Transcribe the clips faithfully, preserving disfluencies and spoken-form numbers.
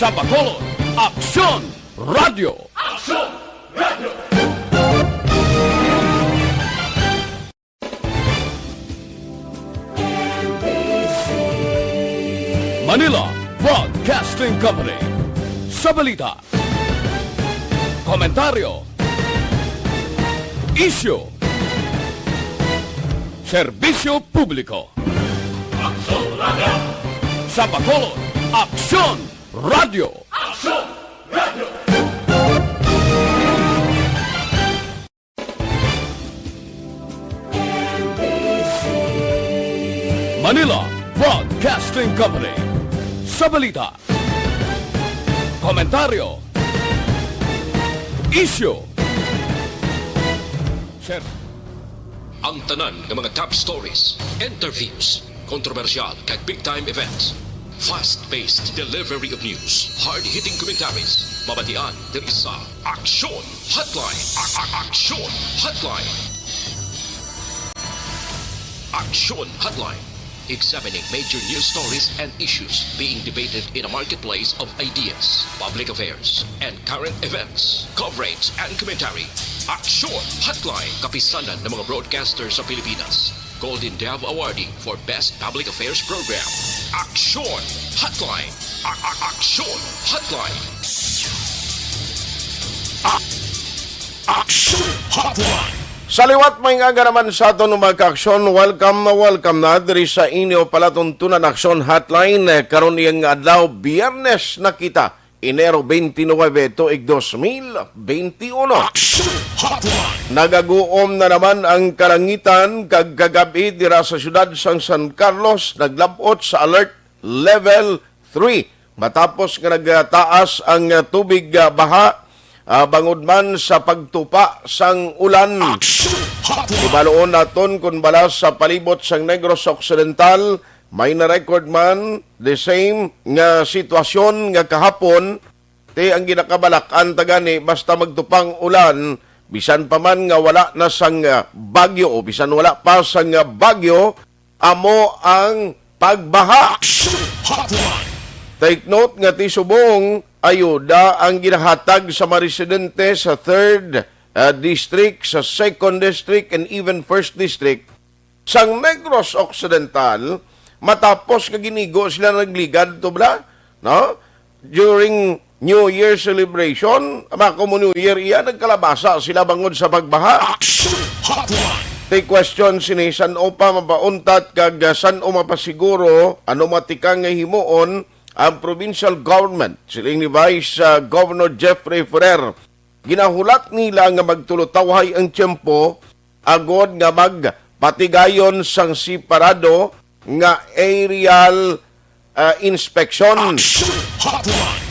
Sa Bacolod, Aksyon Radio. Aksyon Radio. Manila Broadcasting Company. Sa balita, komentaryo, isyu, serbisyo publiko. Aksyon Radio. Sa Bacolod, Aksyon Radio. Aksyon Radio. Manila Broadcasting Company. Sa balita, komentaryo, isyu, ser- Ang tanan nga mga top stories, interviews, kontrobersyal kag big time events. Fast-paced delivery of news, hard-hitting commentaries. Mabatian diri sa Aksyon Hotline. A- a- Aksyon Hotline. Aksyon Hotline. Examining major news stories and issues being debated in a marketplace of ideas, public affairs, and current events. Coverage and commentary. Aksyon Hotline. Kapisanan ng mga broadcaster sa Pilipinas. Golden Dove Awardee for Best Public Affairs Program. Aksyon Hotline. A- a- Aksyon Hotline. A- Aksyon Hotline. Sa liwat, may nga naman sa aton, mga ka-aksyon. Welcome na welcome na diri sa inyo palatuntunan Aksyon Hotline. Eh, karon iyang adlaw, Biyernes na kita, Enero twenty-nine, tuig dos mil twenty-uno. Aksyon Hotline. Nagaguom na naman ang kalangitan kag kagabi dira sa siyudad sang San Carlos, naglab-ot sa alert level three matapos nga nagtaas ang, ah, tubig, ah, baha, ah, bangod man sa pagtupa sang ulan. Aksyon Hotline. Ibaluon naton kon bala sa palibot sang Negros Occidental may na-record man the same nga sitwasyon nga kahapon. Ti ang ginakabalak-an ta gani, basta magtupang ulan, bisan pa man nga wala na sang, ah, bagyo o bisan wala pa sang, ah, bagyo, amo ang pagbaha. Aksyon Hotline. Take note nga ti subong ayuda ang ginahatag sa mga residente sa third, ah, district, sa second district, and even first district sang Negros Occidental, matapos nga ginigo sila nagligad to bala, no? During New Year celebration, mga New Year iya, nagkalabasa sila bangod sa pagbaha. Aksyon Hotline. Tay question sini, san-o pa mapauntat kag, ah, san-o mapasiguro, ano matikang nga himuon ang provincial government, siling ni Vice, ah, Governor Jeffrey Ferrer. Ginahulat nila nga magtulutawhay ang tiyempo agod nga magpatigayon sang separado nga aerial, ah, inspection. Action Hotline.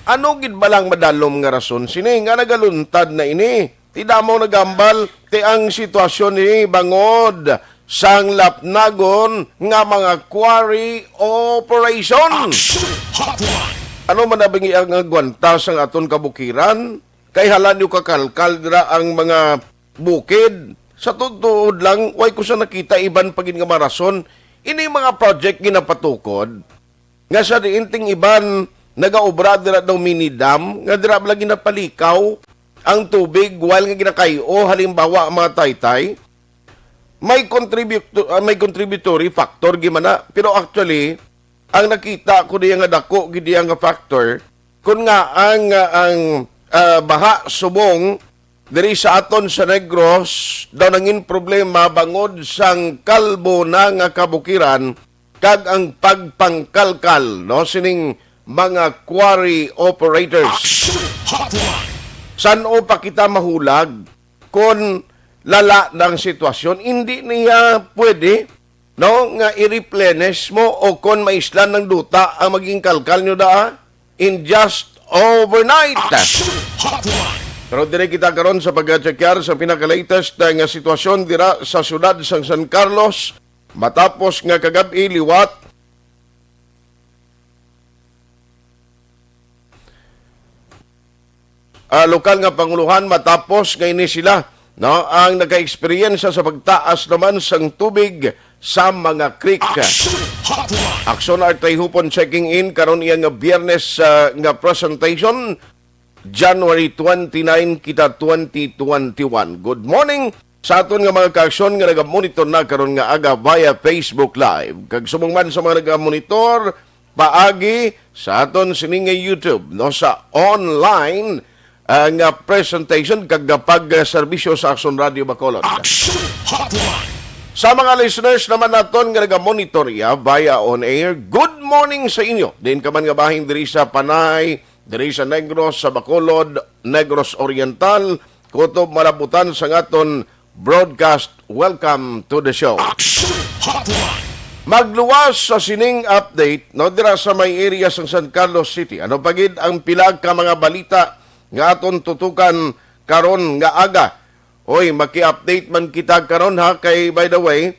Ano gid ba lang madalom nga rason sini nga nagaluntad na ini? Ti damo nagambal, ti ang sitwasyon ni bangod sang lapnagon nga mga quarry operation. Action Hotline. Ano man na ba ang agwanta sang aton kabukiran? Kay hala niyo kakalkal dira ang mga bukid. Sa tuod lang, way ko sa nakita iban pa gid nga mga rason. Ini mga project ginapatukod nga sa diin ting iban nagaobra dira daw mini dam, nga dira bala ginapalikaw ang tubig while nga ginakay-o, halimbawa, ang mga taytay. May contributo-, ah, may contributory factor gid man na. Pero actually, ang nakita ko diya nga dako gid diya nga factor, kun nga ang, ah, ang, ah, baha subong diri sa aton sa Negros daw nangin problema bangod sang kalbo na nga kabukiran kag ang pagpangkalkal, no, sining mga quarry operators. Action Hotline. San-o pa kita mahulag kon lala na ang sitwasyon? Hindi niya pwede, no, nga i-replenish mo o kon maislan ng duta ang maging kalkal nyo daa in just overnight. Action Hotline. Pero dire kita karon sa pag-checkar sa pinaka-latest nga sitwasyon dira sa siyudad sang San Carlos, matapos nga kagab-i liwat, ah, lokal nga panguluhan, matapos nga ini sila, no, ang naka-eksperyensya sa pagtaas naman sang tubig sa mga creek. Aksyon Hotline. Aksyon Art Tayhupon checking in karon iya nga Biyernes, ah, nga presentation, January twenty-nine kita, twenty twenty-one. Good morning sa aton nga mga kaaksyon nga nagamonitor na karon nga aga via Facebook Live. Kag subong man sa mga nagamonitor paagi sa aton sini nga YouTube, no, sa online, ah, nga presentation kag pagserbisyo sa Aksyon Radio Bacolod. Aksyon Hotline. Sa mga listeners naman naton nga nagamonitorya via on air, good morning sa inyo. Diin ka man nga bahin diri sa Panay, diri sa Negros, sa Bacolod, Negros Oriental, kutob malabutan sang aton broadcast. Welcome to the show. Action Hotline. Magluwas sa sining update, no, dira sa may area sang San Carlos City. Ano pa gid ang pila ka mga balita nga aton tutukan karon nga aga? Oy, maki-update man kita karon, ha, kay, by the way,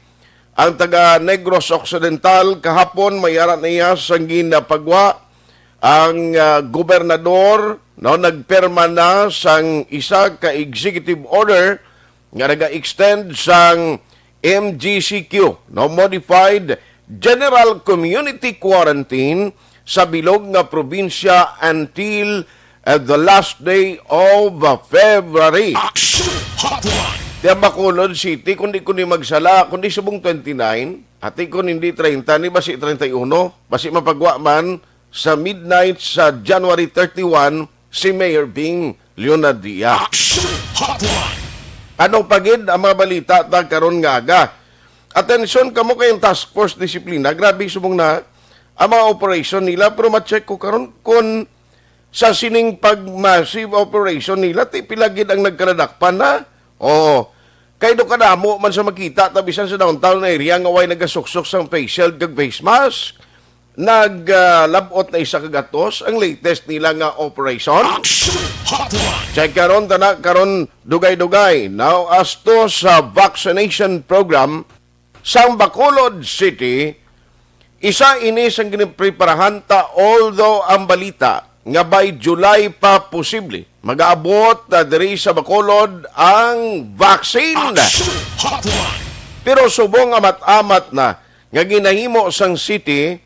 ang taga Negros Occidental kahapon may ara niya sang ginapagwa ang, ah, gobernador, no, nagpirma na sang isa ka executive order nga naga-extend sang M G C Q, no, Modified General Community Quarantine sa bilog nga probinsya until, uh, the last day of, uh, February. Action Hotline. Ti ang Bacolod City, kundi kundi magsala, kundi subong twenty-nine, ati kun hindi treinta, ni basi treinta y uno, basi mapagwa man sa midnight sa January thirty-one si Mayor Bing Leonardia. Action Hotline. Ano pa gid ang mga balita ta karon nga aga? Atensyon kamo kay ang Task Force Disiplina, grabe subong na ang mga operation nila, pero ma-check ko karon kung sa sining pag massive operation nila, ti pila gid ang nagkaladakpan na? Oo. Kay do kadamo man sa makita ta bisan sa downtown area nga way nagasuksok sang face shield kag face mask. Nag, ah, lab-ot na isa ka gatos ang latest nila nga operation. Action Hotline. Check karon, tana, karon dugay-dugay. Now, as to sa vaccination program, sang Bacolod City, isa ini sang ginipreparahan ta, although ang balita nga by July pa posible magaabot na diri sa Bacolod ang vaccine. Action Hotline. Pero subong amat-amat na nga ginahimo sang city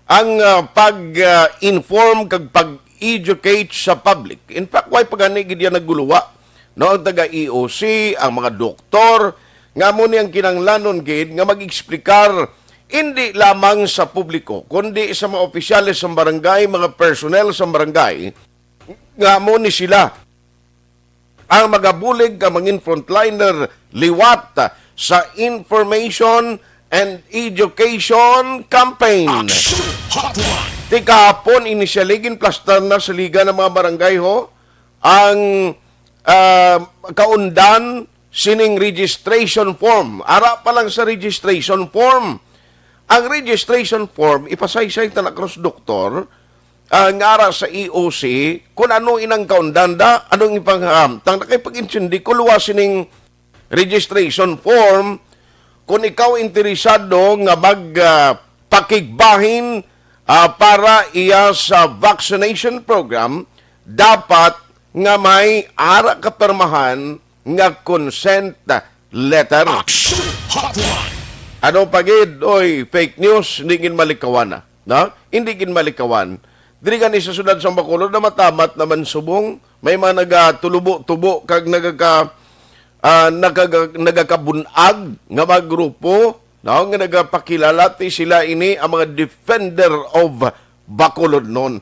ang, ah, pag, ah, inform kag pag-educate sa public. In fact, way pa gani gid yan naguluwa, no, ang taga E O C, ang mga doktor, nga amo ni ang kinahanglanon gid nga mag-explicar hindi lamang sa publiko, kundi sa mga opisyales sa barangay, mga personnel sa barangay, nga amo ni sila ang magabulig ka mangin frontliner liwat sa information and education campaign. Action Hotline. Ti kahapon, inisyali ginplastar na sa liga ng mga barangay, ho, ang, ah, kaundan sining registration form. Ara pa lang sa registration form. Ang registration form, ipasaysay ta na, Cruz, Doktor, ah, nga ara sa E O C, kung ano inang kaundanda, anong ipanghamtang na kay pag-intindi ko luwas sining registration form, kung ikaw interesado nga mag, ah, pakigbahin, ah, para iya sa vaccination program, dapat nga may ara kapermahan nga consent letter. Action Hotline. Ano pa gid, oy, fake news, hindi gid malikawan na, no? Hindi gid malikawan. Diri gani sa siyudad sa Bacolod, namatamat naman subong, may mga nagatulubo-tubo kag nagaka-, ah, nagaga-, nagakabunag nga mga grupo, no, nga nagapakilala ti sila ini ang mga defender of Bacolodnon.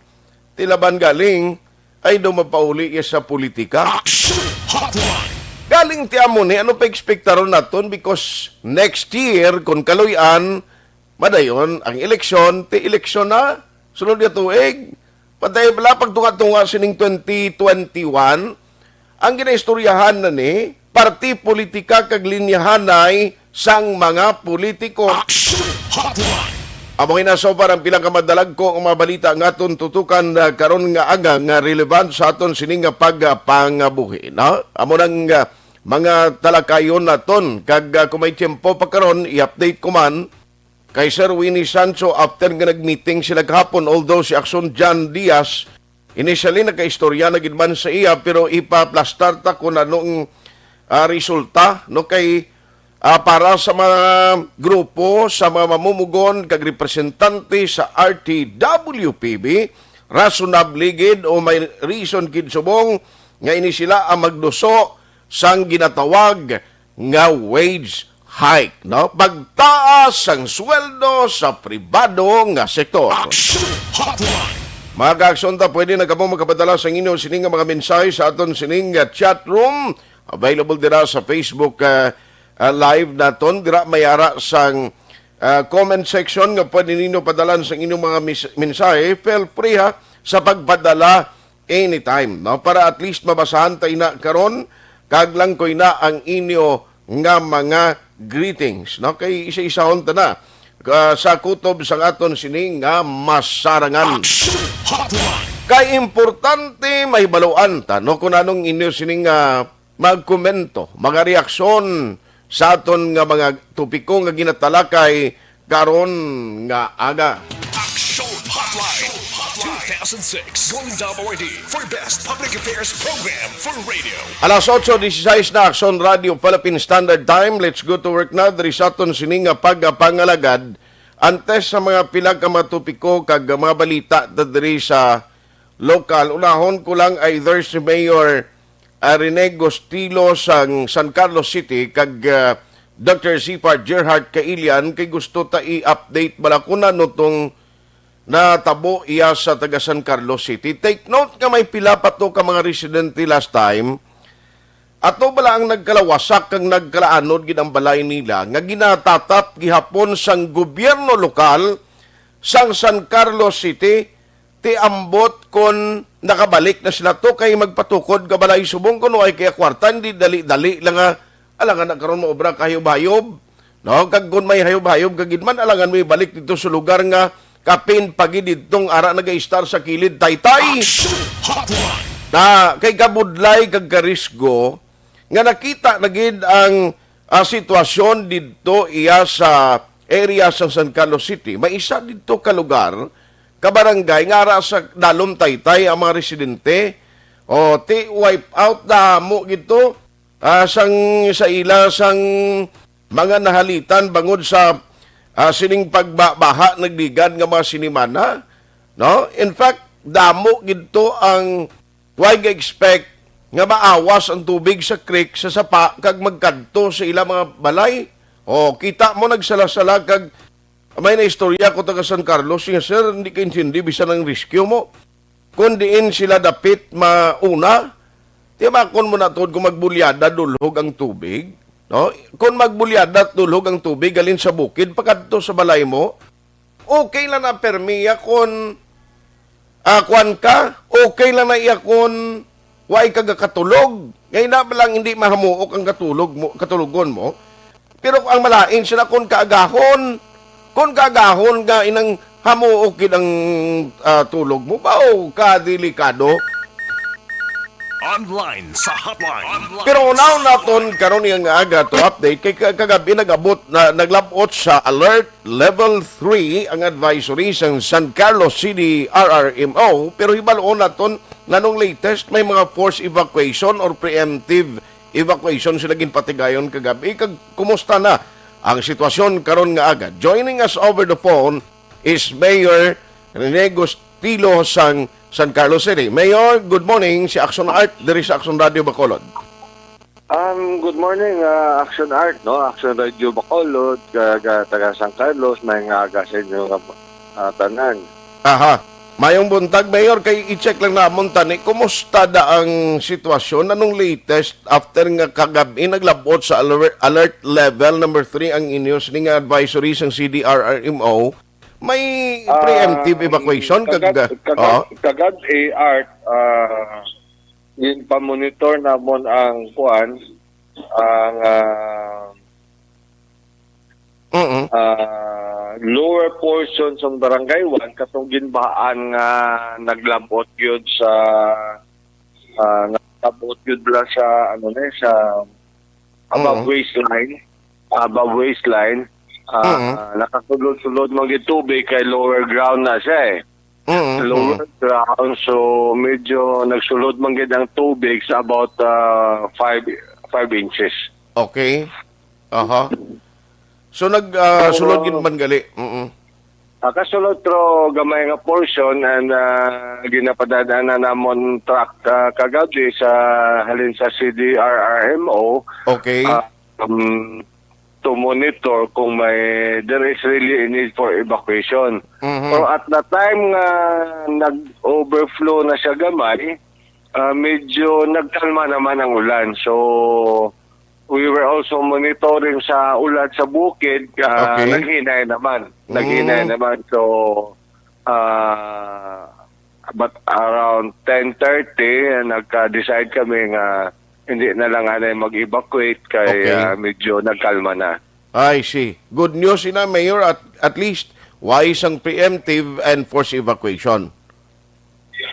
Ti laban galing, ay daw mapauli iya sa politika. Action Hotline. Galing ti amo ni, ano pa ekspektaron naton? Because next year, kung kaluy-an, madayon ang eleksyon, ti eleksyon na, sunod nga tuig. Patay bala pagtunga-tunga sining twenty twenty-one, ang ginaistoryahan na ni, parti politika kag linyahanay sang mga politiko. Action Hotline. Amo na so far ang pila ka madalagko nga mga balita nga aton tutukan, ah, karon nga aga nga relevant sa aton sini nga pagpangabuhi, no? Amo nang, ah, mga talakayon naton kag, ah, kung may tiyempo pa karon, i-update ko man kay Sir Winnie Sancho after nga nag-meeting sila kahapon, although si Action John Diaz initially nagkaistorya na gid man sa iya, pero ipaplastar ta kung anong, ah, resulta, no, kay, Ah, para sa mga grupo sa mga mamumugon kag representante sa R T W P B, rasonable gid o may reason gid subong nga ini sila ang magduso sang ginatawag nga wage hike, no? Pagtaas sang sweldo sa pribado nga sektor. Action Hotline. Mga kaaksyon, ta pwede na kamo makapadala sa inyo sining nga mga mensahe sa aton sining nga chat room. Available dira sa Facebook, ah, ah, live naton. Dira may ara sang, ah, comment section nga pwede ninyo padalan sa inyong mga mis-, mensahe. Feel free, ha, sa pagpadala anytime, no? Para at least mabasahan ta ina karon, kag langkoy na ang inyo nga mga greetings, no? Kay isa-isahon ta na, ah, sa kutob sang aton sini nga masarangan. Action Hotline. Kay importante mahibaluan ta, no, kung anong inyo sining, ah, magkomento, mga reaksyon sa aton nga mga topiko nga ginatalakay karon nga aga. Action Hotline two thousand six, Golden Dome Awardee for Best Public Affairs Program for Radio. Alas otso dieciséis na, Aksyon Radio Philippine Standard Time. Let's go to work na. Diri sa aton sini nga pagpangalagad, antes sa mga pila ka mga topiko kag mga balita ta diri sa lokal, unahon ko lang either si Mayor, ah, Rene Gostilo sang San Carlos City kag, ah, Doctor Zephyr Gerhart Kailian, kay gusto ta i-update bala kung ano tong natabo iya sa taga San Carlos City. Take note nga may pila pa to ka mga residente last time. Ato bala ang nagkalawasak kag nagkalaanod gid ang balay nila nga ginatatap gihapon sang gobyerno lokal sang San Carlos City, ti ambot kon nakabalik na sila to kay magpatukod ka balay subong kuno ay kaya kwarta, hindi dali-dali lang nga alangan na karon maobra kahayub-hayub. No, kag kun may hayub-hayub ka gid man, alangan mo ibalik dito sa lugar nga kapin pagi didtong ara nagaistar sa kilid, taytay. Action Hotline. Na kay kabudlay kag karisgo nga nakita na gid ang, ah, sitwasyon didto iya sa area sa San Carlos City. May isa didto ka lugar, ka barangay nga ara sa dalom taytay ang mga residente. O, ti wipe out na mo gid to. Ah, sang sa ila sang mga nahalitan bangod sa, ah, sining pagbaha nagligad nga mga sinimana, no? In fact, damo gid to ang way ga-expect nga maawas ang tubig sa creek sa sapa kag magkadto sa ila mga balay. O, kita mo, nagsala-sala kag may naistorya ko taga San Carlos, nga, "Sir, hindi ka intindi bisan ang rescue mo." Kung diin sila dapit mauna, timakon mo na tuod kung magbulyada dulhog ang tubig, no? Kung magbulyada dulhog ang tubig, halin sa bukid, pakadto sa balay mo, okay lang na permiya kung, ah, kwan ka, okay lang na iya kung wa ka gakatulog. Ngay na ba lang hindi mahamuok ang katulog mo, katulogon mo? Pero ang malain sila kung kaagahon, kung kaagahon nga inang hamuok gid ang, ah, tulog mo, ba, o kadelikado? Online sa hotline. Pero unaw naton karon nga aga to update kay ka-, kagabi nag-abot na, naglabot sa alert level three ang advisory sang San Carlos City R R M O, pero hibaluon naton nganong latest may mga forced evacuation or preemptive evacuation sila ginpatigayon kagabi. Kag kumusta na ang sitwasyon karon nga aga? Joining us over the phone is Mayor Rene Gostilo sang San Carlos City. Mayor, good morning. Si Action Art diri sa Action Radio Bacolod. Um, good morning, ah, Action Art, no? Action Radio Bacolod, ka, ka, taga San Carlos, may nga aga sa inyo nga, ah, tanan. Aha. Mayong buntag, Mayor, kay i-check lang namon tani, kumusta da ang sitwasyon? Anong latest after nga kagabi naglabot sa alert, alert level number three ang inyo sini nga advisory sang C D R R M O? May Ah, preemptive evacuation kag, kagab-, kagab-, oo. Kagab-, eh, Art, ah, ginpamonitor namon ang kuan, ang, ah, Mm-mm. ah, lower portion sa Barangay One, katong ginbahaan nga naglabot gyud sa, ah, naglabot gyud bala sa, ano na, sa above Mm-mm. waistline, above waistline, ah, Mm-mm. nakasulod-sulod man gyud tubig kay lower ground na siya eh. Mm-mm. Lower ground, so medyo nagsulod man gyud ang tubig sa about, ah, five, five inches. Okay. Aha. So, nag, ah, So, sulod gid man gali. Mm-mm. Ah, kasulod, pero gamay nga portion, and, ah, ginapadadaan na namon truck, ah, kagabi sa, halin sa C D R R M O, Okay. ah, um, to monitor kung may, there is really a need for evacuation. Mhm. Pero at the time nga nag-overflow na siya gamay, ah, medyo nagkalma naman ang ulan. So, we were also monitoring sa ulan sa bukid, ah, Okay. naghinay naman. Naghinay Mm. naman. So, ah, but around ten thirty, ah, nagka-decide kami nga hindi na lang anay mag-evacuate kay, Okay. ah, medyo nagkalma na. I see. Good news ina, Mayor, at, at least wise ang preemptive and forced evacuation.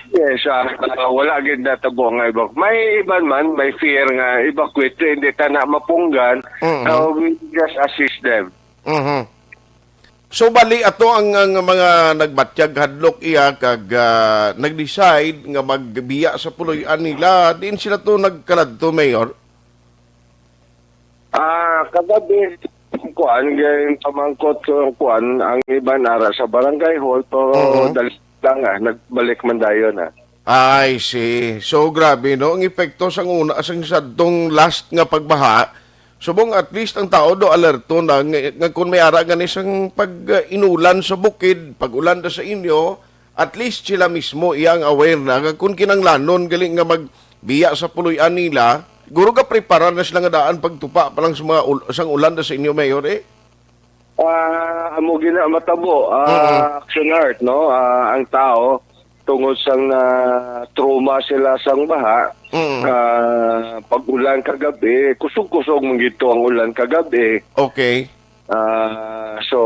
Yes, ah, ah, wala gid natabo nga evac-, may iban man, may fear nga evacuate, hindi ta na mapunggan. Mhm. Uh, we just assist them. Mhm. So, bali, ato ang, ang mga nagbatyag hadlok iya kag, ah, nag-decide nga magbiya sa puloy-an nila. Diin sila to nagkaladto, Mayor? Ah, kagabi, kuan, gay pamangkot ko, kuan, ang iban ara sa barangay hall, pero Mhm. dali lang, ah, nagbalik man dayon, ah. I see. So, grabe, no? Ang epekto sang una, sang sadtong last nga pagbaha, subong at least ang tao do alerto na nga, nga kung may ara gani sang pag-inulan sa bukid, pag-ulan da sa inyo, at least sila mismo iya ang aware na nga kung kinanglanon gali nga magbiya sa puloy-an nila, guro ga prepara na sila nga daan pagtupa pa lang sa mga ul-, sang ulan da sa inyo, Mayor, eh? Ah, amo gina matabo, ah, Mm-mm. Action Art, no? Ah, ang tao, tungod sang na-trauma sila sang baha, Mm-mm. ah, pag-ulan kagabi, kusog-kusog man gid to ang ulan kagabi. Okay. Ah, so,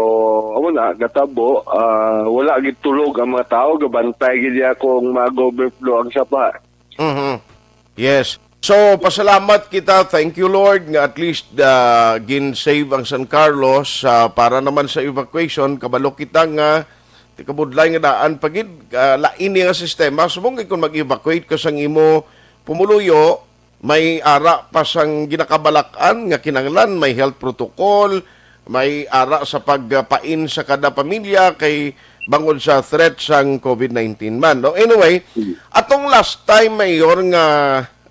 amo na, gatabo, ah, wala gid tulog ang mga tao, gabantay gid niya kung mag-overflow ang sapa. Mhm. Yes. So, pasalamat kita. Thank you, Lord, nga at least, ah, gin-save ang San Carlos, ah, para naman sa evacuation. Kabalo kita nga tikabudlay nga daan pa gid, ah, lain ni nga sistema. Subong kay kung mag-evacuate ka sang imo pumuluyo, may ara pa sang ginakabalak-an nga kinahanglan, may health protocol, may ara sa pagpain sa kada pamilya kay bangod sa threat sang covid nineteen man, no? Anyway, Hmm. atong last time, Mayor, nga,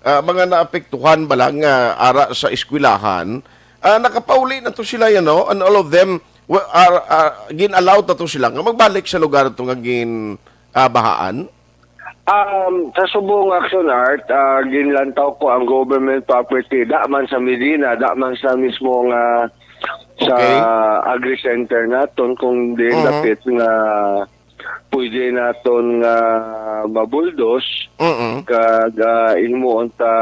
ah, mga naapektuhan bala nga ara sa eskwelahan, ah, nakapauli na to sila, yan, no? And all of them were, are, are, gin-allow na to sila nga magbalik sa lugar to nga gin, ah, bahaan? Um, sa subong Action Art, ah, ginlantaw ko ang government property, da man sa Medina, da man sa mismo nga sa Okay. Agri Center naton, kung di Mhm. dapit nga pwede naton nga mabuldos, Mm-mm. kag, ah, himuon ta,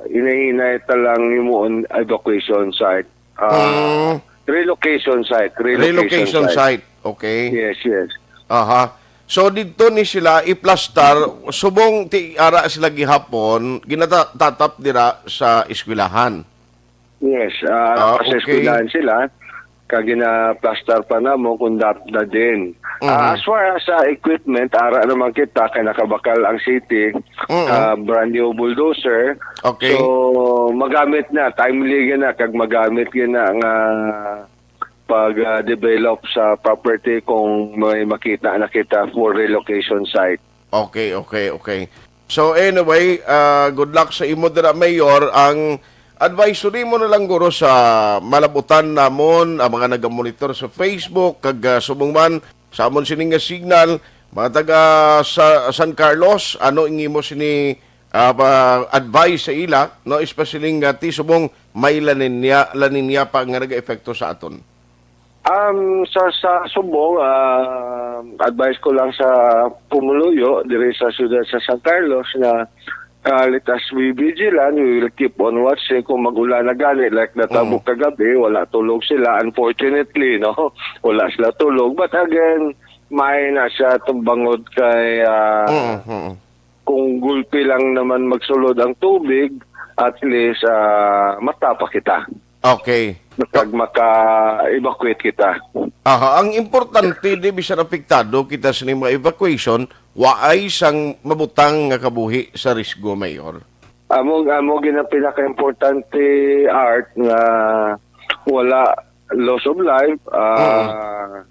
hinay-hinay ta lang himuon evacuation site. Ah, Mm. relocation site, relocation Relocation site. site. Okay. Yes, yes. Aha. So, didto ni sila iplastar, subong ti ara sila gihapon, ginata-, tatap dira sa eskwelahan. Yes, ah, Ah, sa okay. eskwelahan sila, kag ginaplastar pa namo kung dap na din. Mhm. Ah, as far as sa equipment, ara naman kita kay nakabakal ang city, Mm-mm. ah, brand new bulldozer. Okay. So, magamit na, timely gid na, kag magamit gid na nga pag, ah, develop sa property kung may makita na kita for relocation site. Okay, okay, okay. So anyway, ah, good luck sa imo dira, Mayor. Ang advisory mo na lang, guro, sa malabutan namon, ang mga nagamonitor sa Facebook, kag, ah, subong man sa amon sini nga signal, mga taga sa San Carlos, ano ang imo sini, ah, pa-, advice sa ila, no? Especially nga ti subong may La Niña, La Niña pa nga nag-epekto sa aton. Um, sa, sa subong, ah, advice ko lang sa pumuluyo diri sa siyudad sa San Carlos nga, ah, let us be vigilant. We will keep on watching kung mag-ulan na gani. Like natabo Mm. kagabi, wala tulog sila. Unfortunately, no? Wala sila tulog. But again, may na siya tumbangod kay, ah, Mm, mm. kung gulpi lang naman magsulod ang tubig, at least, ah, matapa kita. Okay. Kag maka-evacuate kita. Aha, ang importante, di bisan apektado kita sa mga evacuation, waay sang mabutang nga kabuhi sa risgo, Mayor. Amo, amo gid ang pinaka-importante, Art, nga wala loss of life. Ah,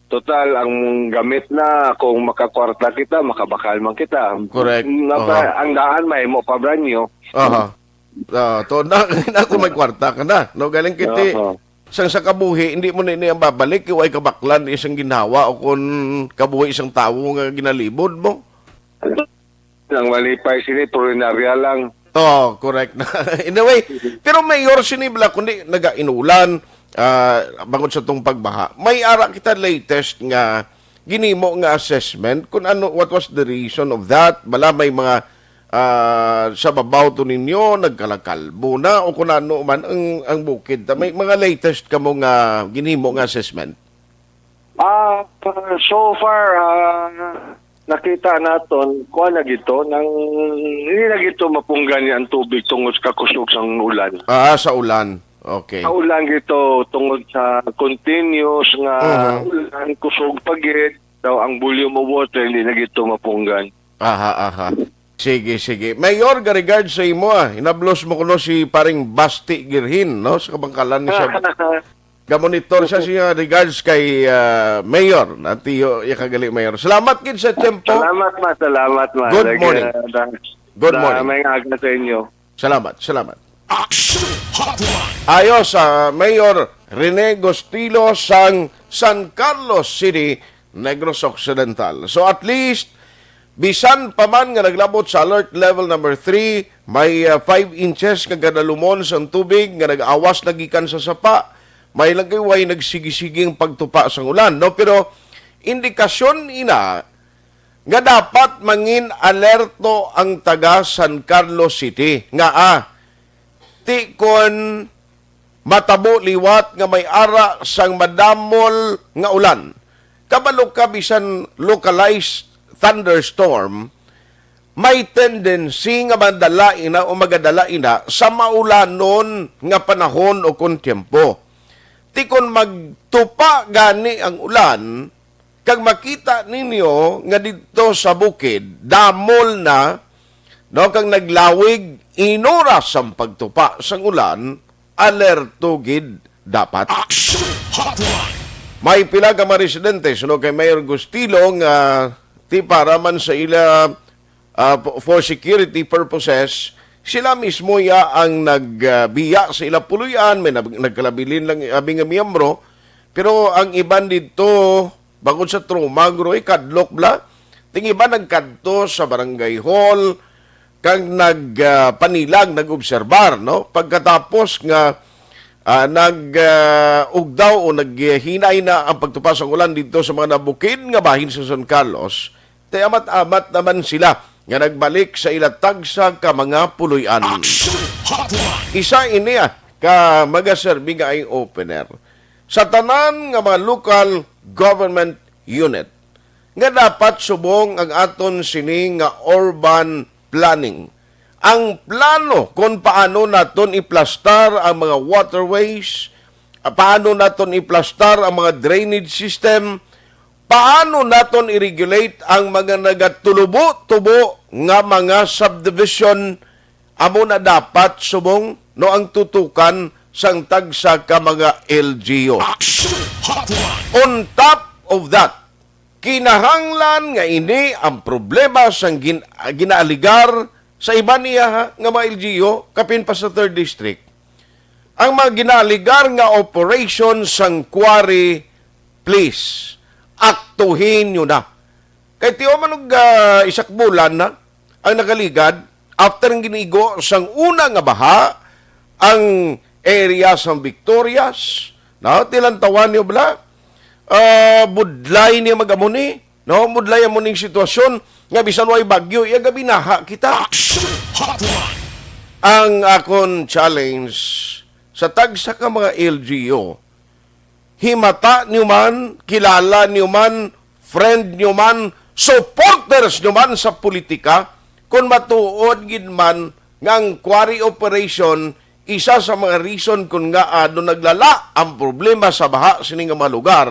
total, ang gamit na, kung makakwarta kita, makabakal man kita. Correct. Napa-, Aha. ang daan, mahimo pa brand new. Aha. Ah, to na, na kung may kwarta ka na, no? Galing kiti, Aha. sang sa kabuhi, hindi mo na ini ang babalik, kay way kabaklan, isang ginhawa, o kung kabuhi isang tawo nga ginalibod mo. Ang malipay sini, purinarya lang. Oh, correct na. Anyway, pero Mayor, sini bala, kundi nagainulan, ah, bangod sa tong pagbaha. May ara kita latest nga ginimo nga assessment kung ano, what was the reason of that? Bala may mga, ah, sa babaw to ninyo, nagkalakalbo na, o kung ano man ang, ang bukid. Ta-, may mga latest kamo nga ginimo nga assessment? Ah, so far, ah, nakita naton, kuha na gito, nang, hindi na gito mapunggan ni ang tubig tungod sa kakusog sang ulan. Ah, sa ulan. Okay. Sa ulan gito, tungod sa continuous nga Mhm. ulan, kusog pa gid, daw ang volume of water, hindi na gito mapunggan. Aha, aha. Sige, sige. Mayor, ga-regard sa imo, ah. Hinablos mo kuno si paring Basti Girhin, no? Sa kabangkalan ni siya. Gamonitor siya, siya regards kay, ah, Mayor. Nantiyo, iya kagali, Mayor. Salamat gid sa tempo. Salamat, ma. Salamat, ma. Good Nag-, morning. ah, da-, Good da-, morning. May aga sa inyo. Salamat, salamat. Action Hotline. Ayos, ah, Mayor Rene Gostilo sang San Carlos City, Negros Occidental. So at least, bisan pa man nga naglabot sa alert level number three, may, ah, five inches nga gadalumon sang tubig nga nag-awas na gikan sa sapa. May lang kay way nagsigi-siging pagtupa sang ulan, no? Pero indikasyon ina nga dapat mangin alerto ang taga San Carlos City nga, ah, ti kon matabo liwat nga may ara sang madamol nga ulan. Kabalo ka, bisan localized thunderstorm, may tendency nga madala ina o magadala ina sa maulanon nga panahon o kon tiyempo. Ti kon magtupa gani ang ulan, kag makita ninyo nga didto sa bukid, damol na, no, kag naglawig, inuras ang pagtupa sang ulan, alerto gid dapat. Action Hotline. May pila ka mga residente, suno kay Mayor Gustilo, nga ti para man sa ila, ah, po-, for security purposes, sila mismo ya ang nag, ah, biya sa ila puloy-an, may nag-, nagkalabilin lang abi nga miyembro, pero ang iban didto, bangod sa trauma, guro, eh, kadlok bala. Ting iban nagkadto sa barangay hall, kag nag, ah, panilag, nag-obserbar, no? Pagkatapos nga, ah, nag, ah, ugdaw o naghinay na ang pagtupa sang ulan didto sa mga nabukid nga bahin sa San Carlos, tay amat-amat naman sila nga nagbalik sa ila tagsa ka mga puloy-an. Action Hotline. Isa ini, ah, ka magaserbi nga eye-opener sa tanan nga mga local government unit nga dapat subong ang aton sini nga urban planning. Ang plano kung paano naton iplastar ang mga waterways, ah, paano naton iplastar ang mga drainage system, paano naton i-regulate ang mga nagatulubo-tubo nga mga subdivision, amo na dapat subong, no, ang tutukan sang tagsa ka mga L G U. Action Hotline. On top of that, kinahanglan nga ini ang problema sang gin-, ginaaligar sa iban niya, ha, nga mga L G U, kapin pa sa third district. Ang mga ginaaligar nga operation sang quarry, please, aktuhin nyo na. Kay tiyo man og, ah, isak bulan na ang nakaligad after ang ginigo sang una nga baha ang area sang Victorias, no? Tilantawan niyo bala? Ah, budlay niya mag-amo ni, no? Budlay amo ning sitwasyon nga bisan way bagyo, iya gabinaha kita. Action Hotline. Ang akon challenge sa tagsa ka mga L G U, himata niyo man, kilala niyo man, friend niyo man, supporters niyo man sa politika, kung matuod gid man nga ang quarry operation isa sa mga reason kung ngaa do naglala ang problema sa baha sini nga mga lugar,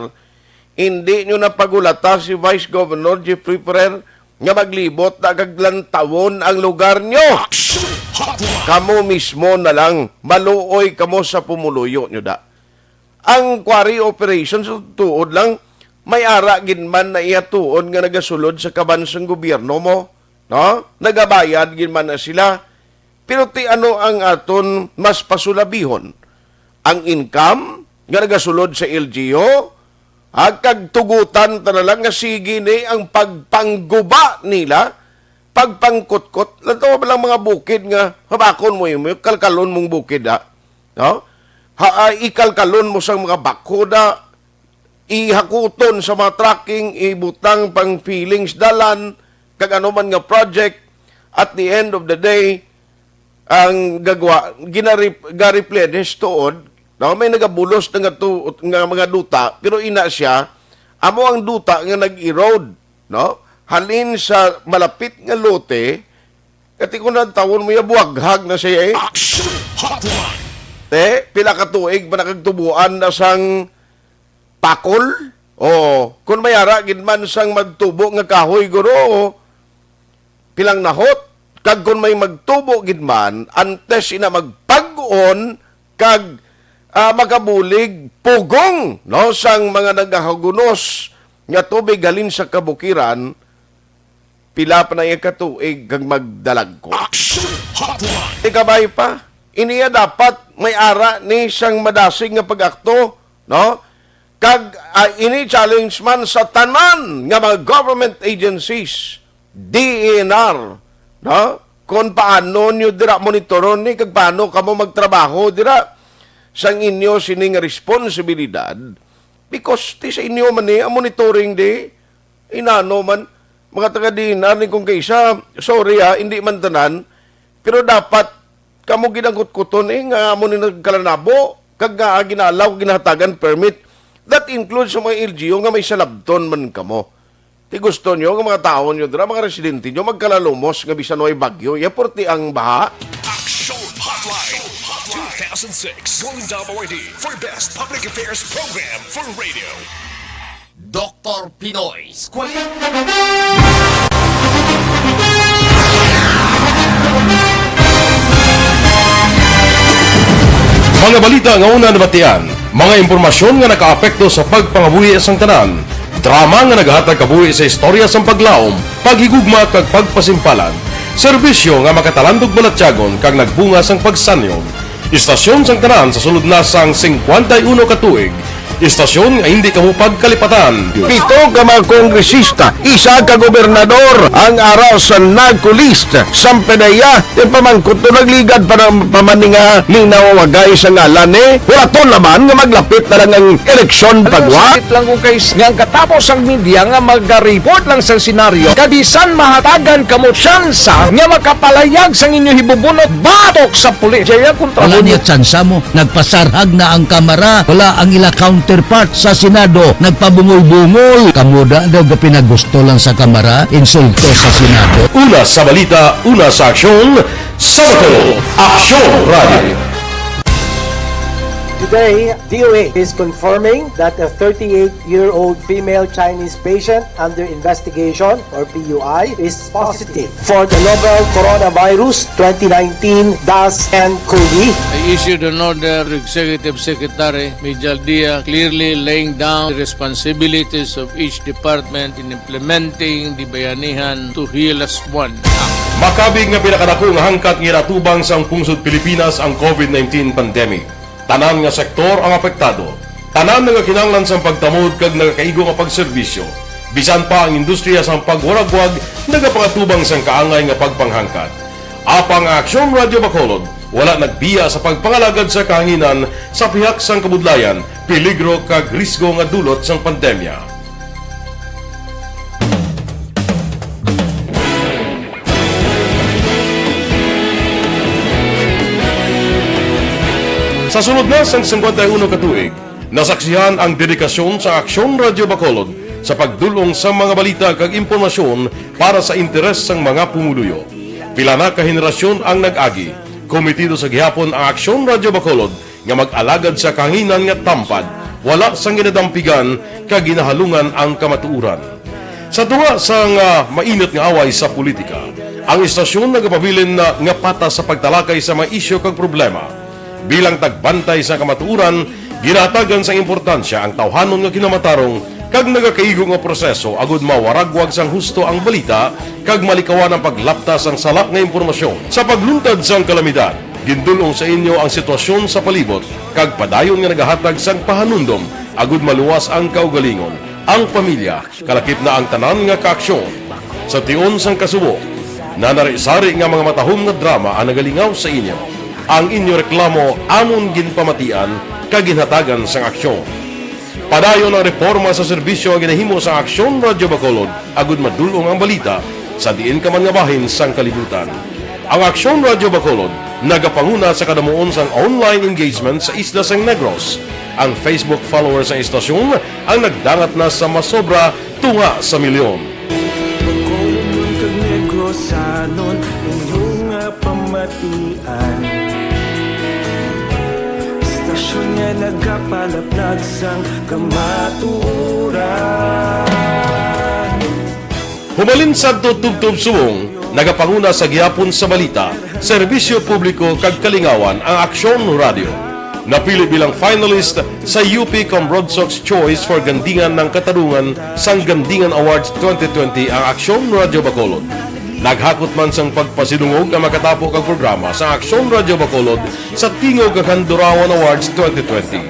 hindi niyo na pagulata si Vice Governor Jeffrey Ferrer nga maglibot na kag lantawon ang lugar niyo. Action Hotline. Kamo mismo na lang, maluoy kamo sa pumuluyo niyo da. Ang quarry operation, sa tuod lang, may ara gid man na iya tuon nga nagasulod sa kaban sang gobyerno mo, no? Nagabayad gid man na sila. Pero ti ano ang aton mas pasulabihon? Ang income nga nagasulod sa L G U, ha, kag tugutan ta na lang nga sige ni ang pagpangguba nila, pagpangkutkot. Lantaw ba lang mga bukid nga habakon mo, mo kalkalon mong bukid, ha? No? Ha, ah, ikalkalon mo sang mga backhoe da, ihakuton sa mga trucking, ibutang pang filings dalan, kag ano man nga project, at the end of the day, ang gagwa, ginarep-, ga-replenish tuod, no? May nagabulos na nga, tu-, nga mga duta, pero ina siya, amo ang duta nga nag-erode, no? Halin sa malapit nga lote, kati ko na tawon mo ya, buwaghag na siya, eh. Action Hotline! Te, pila ka tuig pa nakagtubuan na sang pakol? O, kung may ara gid man sang magtubo nga kahoy, guro, pilang nahot? Kag kung may magtubo gid man, antes ina magpag-on kag, ah, makabulig pugong, no, sang mga nagahagunos nga tubig halin sa kabukiran, pila pa na iya ka tuig kag magdalagko. Action Hotline! Ikabay pa, iniya dapat may ara ni sang madasig nga pag-akto, no? Kag, ah, ini challenge man sa tanan nga mga government agencies, D E N R, no? Kung paano nyo dira monitoron ni, kag paano kamo magtrabaho dira sang inyo sini nga responsibilidad, because ti sa inyo man ni ang monitoring di, inano man, mga taga D E N R ni kung kaisa, sorry ha, hindi man tanan, pero dapat kamo ginangkutkuton, eh, nga amo ni nagkalanabo, kag nga ginalaw, ginahatagan permit. That includes sa mga L G U nga may salabton man kamo. Ti gusto nyo nga mga tawo nyo dira, mga residente nyo, magkalalumos nga bisan way bagyo, ya porti ang baha. Action Hotline two thousand six Golden Dome Awardee for Best Public Affairs Program for Radio. Doktor Pinoy Squad. Mga balita nga una nabatian, mga impormasyon nga nakaapekto sa pagpangabuhi sang tanan, drama nga nagahatag kabuhi sa istorya sang paglaom, paghigugma kag pagpasimpalan, serbisyo nga makatalandog balatyagon kag nagbunga sang pagsanyog. Istasyon sang tanan sa sulod na sang singkwenta y uno ka tuig. Istasyon nga hindi kamo pagkalipatan. Pito ka mga kongresista, isa ka gobernador ang ara sa NARCO list. Sampanaya, ipamangkot to, nagligad pa ng pamaninga ni nawawagay sa ngalan ni. Hulaton naman nga maglapit na lang ang eleksyon pagwa. Sakit lang kung kay nga ang katapos ang media nga magaripot lang sa senaryo, kabisan mahatagan kamo tsansa nga makapalayag sang inyo hibubunot batok sa pulis. Jaya kontra Wala niya tsansa mo. Nagpasarhag na ang Kamara. Wala ang ila counterpart sa Senado. Nagpabungol-bungol. Kamo da daw gapinagusto lang sa Kamara. Insulto sa Senado. Una sa balita, una sa aksyon, sa Bacolod, Aksyon Radio. Today, D O A is confirming that a thirty-eight-year-old female Chinese patient under investigation, or P U I, is positive for the novel coronavirus twenty nineteen dash N COVID. I issued an order to Executive Secretary Mijal Dia, clearly laying down the responsibilities of each department in implementing the Bayanihan to Heal As One Act. Makabig nga pinakadako nga hangkat nga ginatubang sang pungsod Pilipinas ang COVID nineteen pandemic. Tanan nga sektor ang apektado. Tanan nagakinahanglan sang pagtamod kag nagakaigo nga pagserbisyo. Bisan pa ang industriya sang pagwaragwag nagapangatubang sang kaangay nga pagpanghangkat. Apang ang Aksyon Radio Bacolod wala nagbiya sa pagpangalagad sa kahanginan sa pihak sang kabudlayan, peligro kag risgo nga dulot sang pandemya. Sa sulod na sang singkwenta y uno ka tuig, nasaksihan ang dedikasyon sa Aksyon Radio Bacolod sa pagdul-ong sa mga balita kag impormasyon para sa interes sang mga pumuluyo. Pila na ka henerasyon ang nag-agi. Komitido sa gihapon ang Aksyon Radio Bacolod nga mag-alagad sa kahanginan nga tampad, wala sang ginadampigan kag ginahalungan ang kamatuoran. Sa tunga sang, ah, mainit nga away sa politika, ang istasyon nagapabilin na nga patas sa pagtalakay sa mga isyu kag problema. Bilang tagbantay sa kamatuoran, Ginahatagan sang importansya ang tawhanon nga kinamatarong kag nagakaigo nga proseso agud mawaragwag sang husto ang balita kag malikawan ang paglapta sang sala nga impormasyon. Sa pagluntad sang kalamidad, gindul-ong sa inyo ang sitwasyon sa palibot kag padayon nga nagahatag sang pahanumdom agud maluwas ang kaugalingon, ang pamilya, kalakip na ang tanan nga kaaksyon. Sa tion sang kasubo, nanari-sari nga mga matahom nga drama ang nagalingaw sa inyo. Ang inyo reklamo amon ginpamatian kag ginhatagan sang aksyon. Padayon ang reporma sa serbisyo nga ginahimo sang Aksyon Radyo Bacolod agud madul-ong ang balita sa diin ka man nga bahin sang kalibutan. Ang Aksyon Radyo Bacolod nagapanguna sa kadamuon sang online engagement sa isla sang Negros. Ang Facebook followers sang istasyon ang nagdangat na sa masobra tunga sa milyon. Bacolodnon kag Negrosanon, inyo nga pamatian. Istasyon nga nagapalaplag sang kamatuoran. Humalin sadto tubtob subong, nagapanguna sa gihapon sa balita, serbisyo publiko kag kalingawan ang Aksyon Radyo. Napili bilang finalist sa U P Comrodsox Choice for Gandingan ng Katarungan sang Gandingan Awards twenty twenty ang Aksyon Radyo Bacolod. Naghakot man sang pagpasidungog ang makatapo kag programa sa Aksyon Radyo Bacolod sa Tingog kag Handurawan Awards twenty twenty.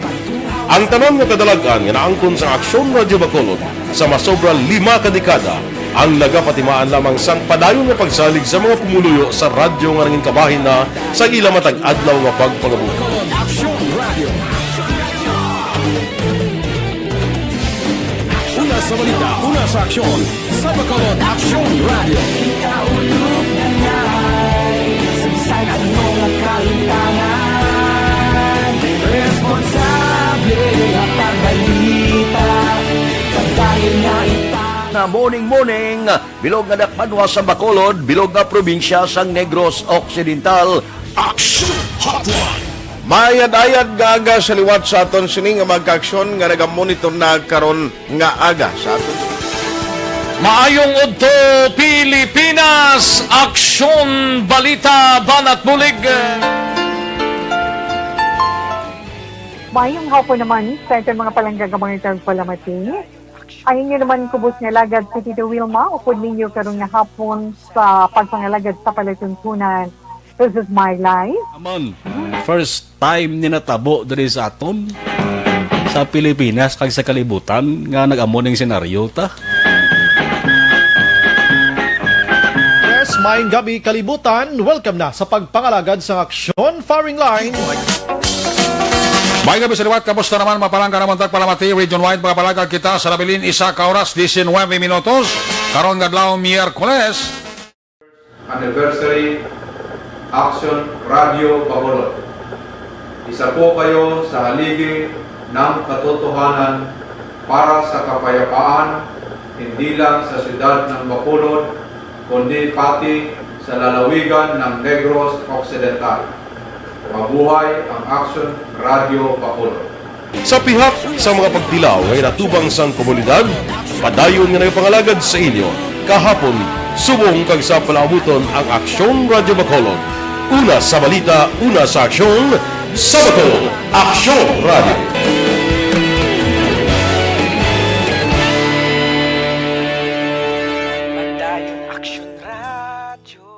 Ang tanan nga kadalag-an nga naangkon sang Aksyon Radyo Bacolod sa masobra lima ka dekada ang nagapatimaan lamang sang padayon nga pagsalig sa mga pumuluyo sa radyo nga nangin kabahin na sa ila matag adlaw nga pagpangabuhi. Una sa balita, una sa aksyon, sa Bacolod Aksyon Radio. Kita ulog na ngay, sa bisan ano nga kahimtangan, responsable nga pagbalita, padayon nga ita. Na morning, morning, bilog nga dakbanwa sa Bacolod, bilog nga probinsya sang Negros Occidental. Action Hotline. Maayad-ayad nga aga sa liwat sa aton sini nga mga kaaksyon nga nagamonitor na karon nga aga sa aton. Maayong udto, Pilipinas! Aksyon, balita, banat bulig. Maayong hapon naman sa aton mga palangga nga mga tagpalamati. Ang inyo naman kubos nga alagad si Tito Wilma, upod ninyo karon nga hapon sa pagpangalagad sa palatuntunan. This is my life. Amon, first time ni natabo diri sa aton, sa Pilipinas kag sa kalibutan nga nag-amo ning senaryo ta. Yes, maayong gabi, kalibutan. Welcome na sa pagpangalagad sang aksyon, firing line. Maayong gabi sa liwat. Kamusta naman, mga palangga namon tagpalamati? Region-wide, mga palangga, kita sa nabilin isa ka oras, diecinuebe minutos. Karon nga adlaw, Miyerkules. Anniversary, Action Radio Bacolod. Isa po kayo sa haligi ng katotohanan para sa kapayapaan, hindi lang sa siyudad ng Bacolod, kundi pati sa lalawigan ng Negros Occidental. Mabuhay ang Action Radio Bacolod. Sa pihak sa mga pagtilaw nga ginatubang sang komunidad, padayon nga nagapangalagad sa inyo kahapon, subong kag sa palaabuton ang Aksyon Radyo Bacolod. Una sa balita, una sa aksyon, sa Bacolod, Aksyon Radyo. Padayon Aksyon Radyo.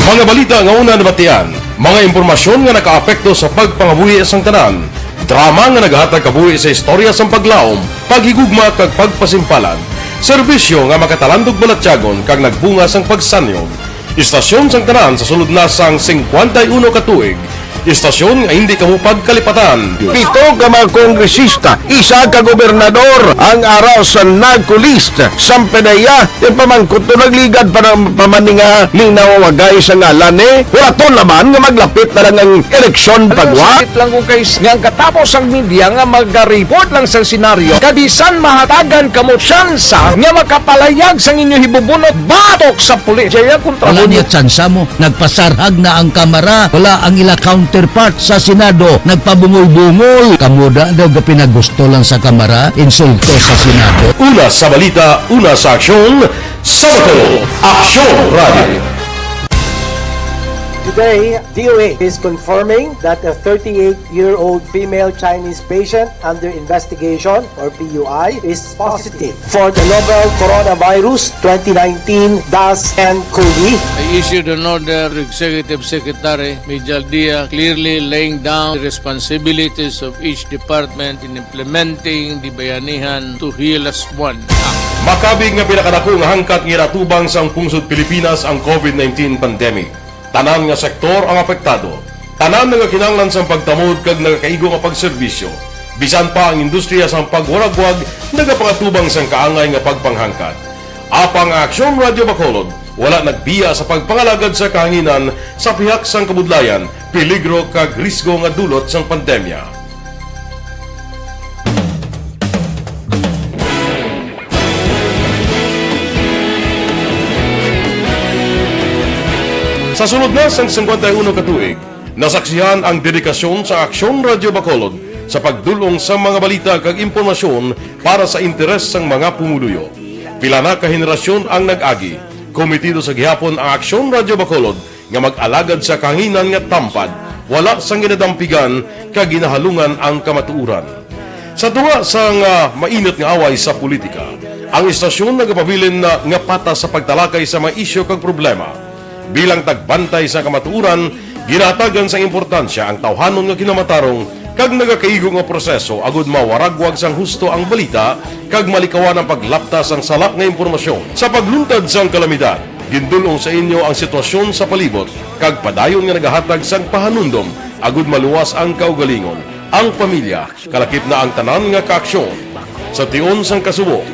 Mga balita nga una nabatian, mga impormasyon nga nakaapekto sa pagpangabuhi sang tanan, drama nga nagahatag kabuhi sa istorya sang paglaom, paghigugma kag pagpasimpalan, serbisyo nga makatalandog balatyagon kag nagbunga sang pagsanyog, istasyon sang tanan sa sulod na sang singkwenta y uno ka tuig, istasyon nga hindi kamo pagkalipatan. Pito ka mga kongresista, isa ka gobernador ang ara sa NAGCO list. Sampanaya, yung pamangkot to nagligad pa ng pamaninga ning nawawagay sa ngalan ni Horaton naman nga maglapit na lang ang eleksyon pagwa. Sakit lang ko, guys, nga ang katapos ang media nga magariport lang sa senaryo, kabisan mahatagan kamo tsansa nga makapalayag sang inyo hibubunot batok sa pulis. Jaya kontra. Wala niya tsansa mo. Nagpasarhag na ang kamara. Wala ang ila count counterpart sa Senado, nagpabungol-bungol. Kamo da daw gapinagusto lang sa Kamara, insulto sa Senado. Una sa balita, una sa aksyon, sa Bacolod, Aksyon Radio. Today, D O A is confirming that a thirty-eight-year-old female Chinese patient under investigation, or P U I, is positive for the novel coronavirus twenty nineteen dash N cov. I issued an order to Executive Secretary Mijal Dia, clearly laying down the responsibilities of each department in implementing the Bayanihan to Heal Us One Act. Makabig nga pinakadako nga hangkat nga ginatubang sang pungsod Pilipinas ang covid nineteen pandemic. Tanan nga sektor ang apektado. Tanan nagakinahanglan sang pagtamod kag nagakaigo nga pagserbisyo. Bisan pa ang industriya sang pagwaragwag nagapangatubang sang kaangay nga pagpanghangkat. Apang ang Aksyon Radio Bacolod wala nagbiya sa pagpangalagad sa kahanginan sa pihak sang kabudlayan, peligro kag risgo nga dulot sang pandemya. Sa sulod na sang singkwenta y uno ka tuig, nasaksihan ang dedikasyon sa Aksyon Radio Bacolod sa pagdul-ong sa mga balita kag impormasyon para sa interes sang mga pumuluyo. Pila na ka henerasyon ang nag-agi. Komitido sa gihapon ang Aksyon Radio Bacolod nga mag-alagad sa kahanginan nga tampad, wala sang ginadampigan kag ginahalungan ang kamatuoran. Sa tunga sang, ah, mainit nga away sa politika, ang istasyon nagapabilin na nga patas sa pagtalakay sa mga isyu kag problema. Bilang tagbantay sa kamatuoran, ginahatagan sang importansya ang tawhanon nga kinamatarong kag nagakaigo nga proseso agud mawaragwag sang husto ang balita kag malikawan ang paglapta sang sala nga impormasyon. Sa pagluntad sang kalamidad, gindul-ong sa inyo ang sitwasyon sa palibot kag padayon nga nagahatag sang pahanumdom agud maluwas ang kaugalingon, ang pamilya, kalakip na ang tanan nga kaaksyon. Sa tion sang kasubo,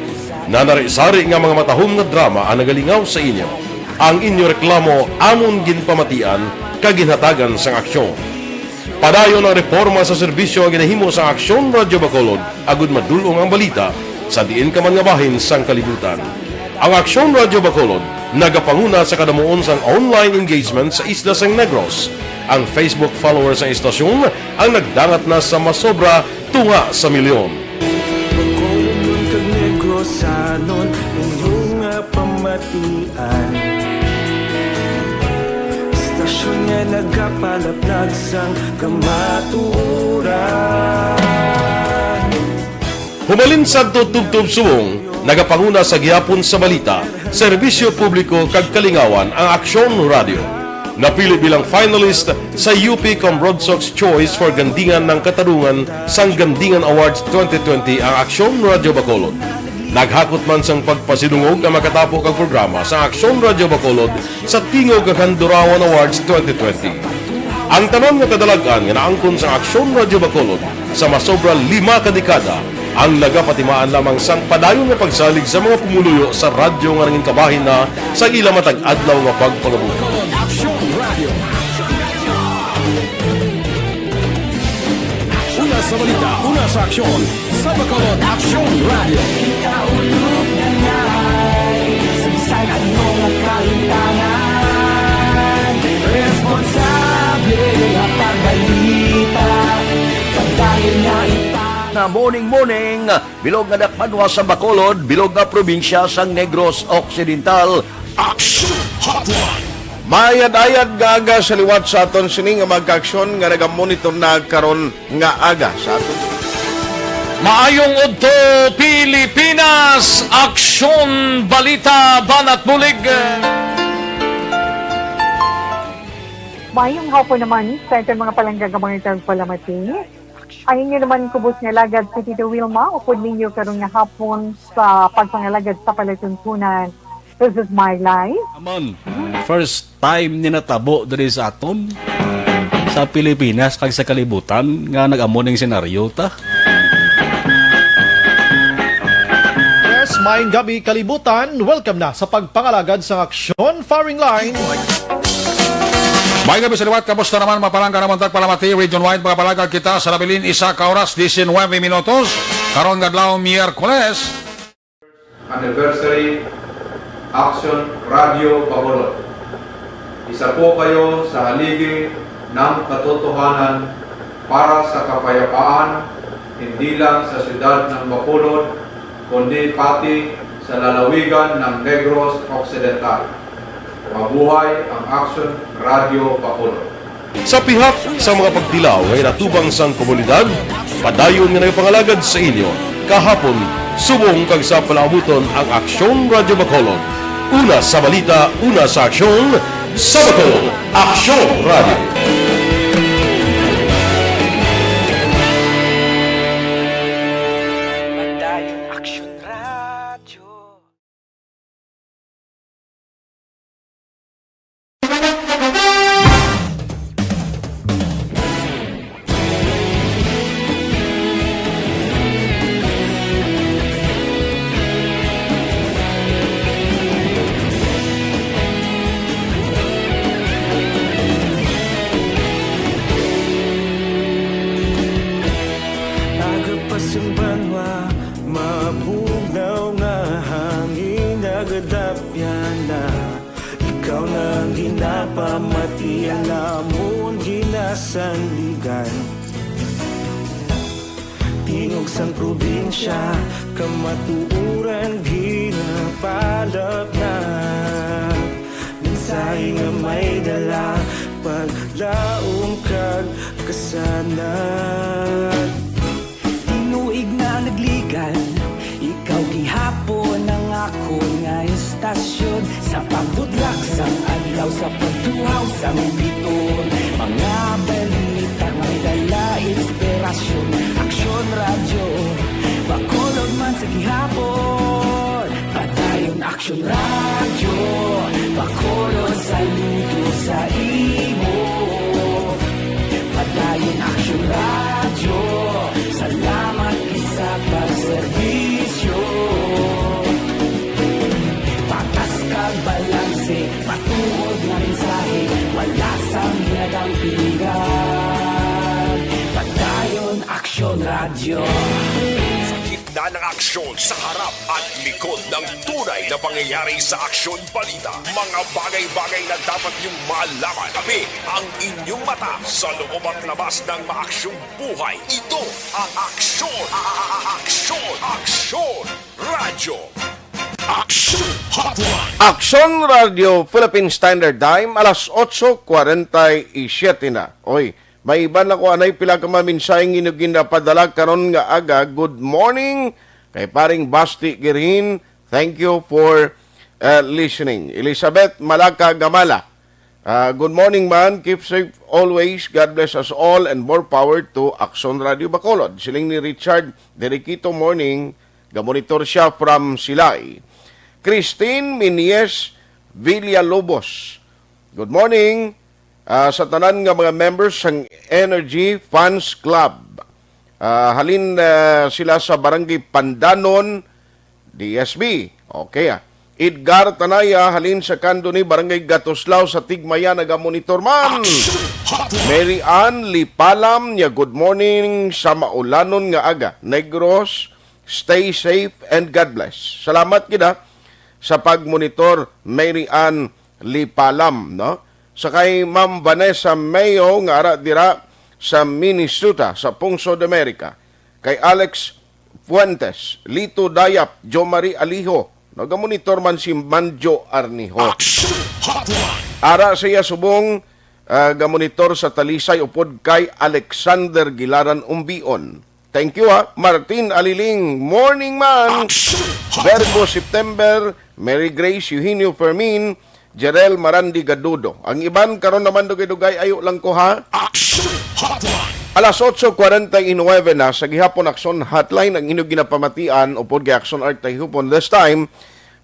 nanari-sari nga mga matahom nga drama ang nagalingaw sa inyo. Ang inyo reklamo amon ginpamatian kag ginhatagan sang aksyon. Padayon ang reporma sa serbisyo nga ginahimo sa Aksyon Radyo Bacolod agud madul-ong ang balita sa diin ka man nga bahin sang kalibutan. Ang Aksyon Radyo Bacolod nagapanguna sa kadamuon sang online engagement sa isla sang Negros. Ang Facebook followers sang istasyon ang nagdangat na sa masobra tunga sa milyon. Bacolodnon kag Negrosanon, inyo nga pamatian. Istasyon nga nagapalaplag sang kamatuoran. Hubalin sadto tubtob subong, nagapanguna sa gihapon sa balita, serbisyo publiko kag kalingawan ang Aksyon Radyo. Napili bilang finalist sa U P Comrodsocs Choice for Gandingan ng Katarungan sang Gandingan Awards twenty twenty ang Aksyon Radyo Bacolod. Naghakot man sang pagpasidungog ang makatapo kag programa sa Aksyon Radyo Bacolod sa Tingog kag Handurawan Awards twenty twenty. Ang tanan nga kadalag-an nga naangkon sang Aksyon Radyo Bacolod sa masobra lima ka dekada ang nagapatimaan lamang sang padayon nga pagsalig sa mga pumuluyo sa radyo nga nangin kabahin na sa ila matag adlaw nga pagpangabuhi. Aksyon Radio. Una sa balita, una sa aksyon, sa Bacolod Aksyon Radio. Kita ulog na ngay, sa bisan ano nga kahitangan, responsable nga pagbalita, pagdayon nga ipa- Na morning, morning, bilog nga dakpanwa sa Bacolod, bilog nga probinsya sang Negros Occidental. Action Hotline. Maayad-ayad nga aga sa liwat sa aton sini nga magkaaksyon nga nagamonitor na karon nga aga sa aton. Maayong udto, Pilipinas! Aksyon, balita, banat, bulig. Maayong hapon naman sa aton mga palangga nga mga tagpalamati. Ang inyo naman kubos nga alagad si Tito Wilma, upod ninyo karon nga hapon sa pagpangalagad sa palatuntunan. This is my life. Amon, first time ni natabo diri sa aton, sa Pilipinas kag sa kalibutan, nga nag-amo ning senaryo ta. Yes, maayong gabi, kalibutan. Welcome na sa pagpangalagad sa Aksyon Firing Line. May gabi sa liwat, kamusta naman, mga palangga namon tagpalamati? Region wide, mga palangga, kita sa nabilin, isa ka oras, diecinuebe minutos. Karon nga adlaw, Miyerkules. Anniversary, Aksyon Radio Bacolod. Isa po kayo sa haligi ng katotohanan para sa kapayapaan, hindi lang sa siyudad ng Bacolod, kundi pati sa lalawigan ng Negros Occidental. Mabuhay ang Action Radio Bacolod! Sa pihak sa mga pagtilaw nga inatubang sang komunidad, padayon nga nagapangalagad sa inyo kahapon, subong kag sa palaabuton ang Aksyon Radio Bacolod. Una sa balita, una sa aksyon, sa Bacolod, Aksyon Radio. Padayon Aksyon Radio. Aga pa sang banwa, mabugnaw nga hangin nagadapyan na. Ikaw na ang ginapamati, ang amon ginasandigan. Tingog sang probinsya, kamatuoran ginapalapnag. Mensahe nga may dala, paglaom kag kasanag. Tinuig na nagligan, ikaw gihapon ang akon nga istasyon. Sa pagbudlak sang adlaw, sa pagtuhaw sang biton, mga balita nga may dala inspirasyon. Aksyon Radyo, Bacolod man sa gihapon. Padayon Aksyon Radyo, Bacolod, saludo sa imo. Padayon Aksyon Radyo, salamat gid sa pagserbisyo. Patas kag balanse, matuod nga mensahe, wala sang ginadampigan. Padayon Aksyon Radyo. Sa gitna ng aksyon, sa harap at likod ng tunay na pangyayari sa Aksyon Balita, mga bagay-bagay na dapat niyong malaman. Kami ang inyong mata sa loob at labas ng maaksyong buhay. Ito ang Aksyon, a-, a-, a-, Aksyon, Aksyon Radyo. Aksyon Hotline. Aksyon Radyo Philippine Standard Time, alas otso kwarenta y siete na. Oy, may iban ako anay pila ka mga mensahe nga inyo ginapadala karon nga aga. Good morning kay paring Basti Girhin. Thank you for, uh, listening. Elizabeth Malaka Gamala. Ah, good morning, man. Keep safe always. God bless us all and more power to Aksyon Radio Bacolod. Siling ni Richard Deriquito, morning. Gamonitor siya from Silay. Christine Minies Villalobos. Good morning, ah, sa tanan nga mga members sang Energy Fans Club. Ah, halin, ah, sila sa Barangay Pandanon, D S B. Okay, ah. Edgar Tanaya, halin sa Candoni, Barangay Gatuslao sa Tigmaya, nagamonitor man. Action Hotline. Mary Ann Lipalam niya, good morning sa maulanon nga aga. Negros, stay safe and God bless. Salamat gid, ah, sa pagmonitor, Mary Ann Lipalam, no? Sa kay Ma'am Vanessa Mayo nga ara dira sa Minnesota, sa Pungsod Amerika. Kay Alex Fuentes, Lito Dayap, Jo Marie Alijo, nagamonitor man si Manjo Arnijo. Action Hotline. Ara sa iya subong, ah, gamonitor sa Talisay upod kay Alexander Gilaran Umbion. Thank you, ha. Martin Aliling, morning man. Action Hotline. Virgo September, Mary Grace Eugenio Fermin, Jerel Marandi Gadudo. Ang iban karon naman dugay-dugay, ayo lang ko, ha. Action Hotline. Alas otso kwarenta y nuebe na sa gihapon, Action Hotline ang inyong ginapamatian upod kay Action Art Tayhupon. This time,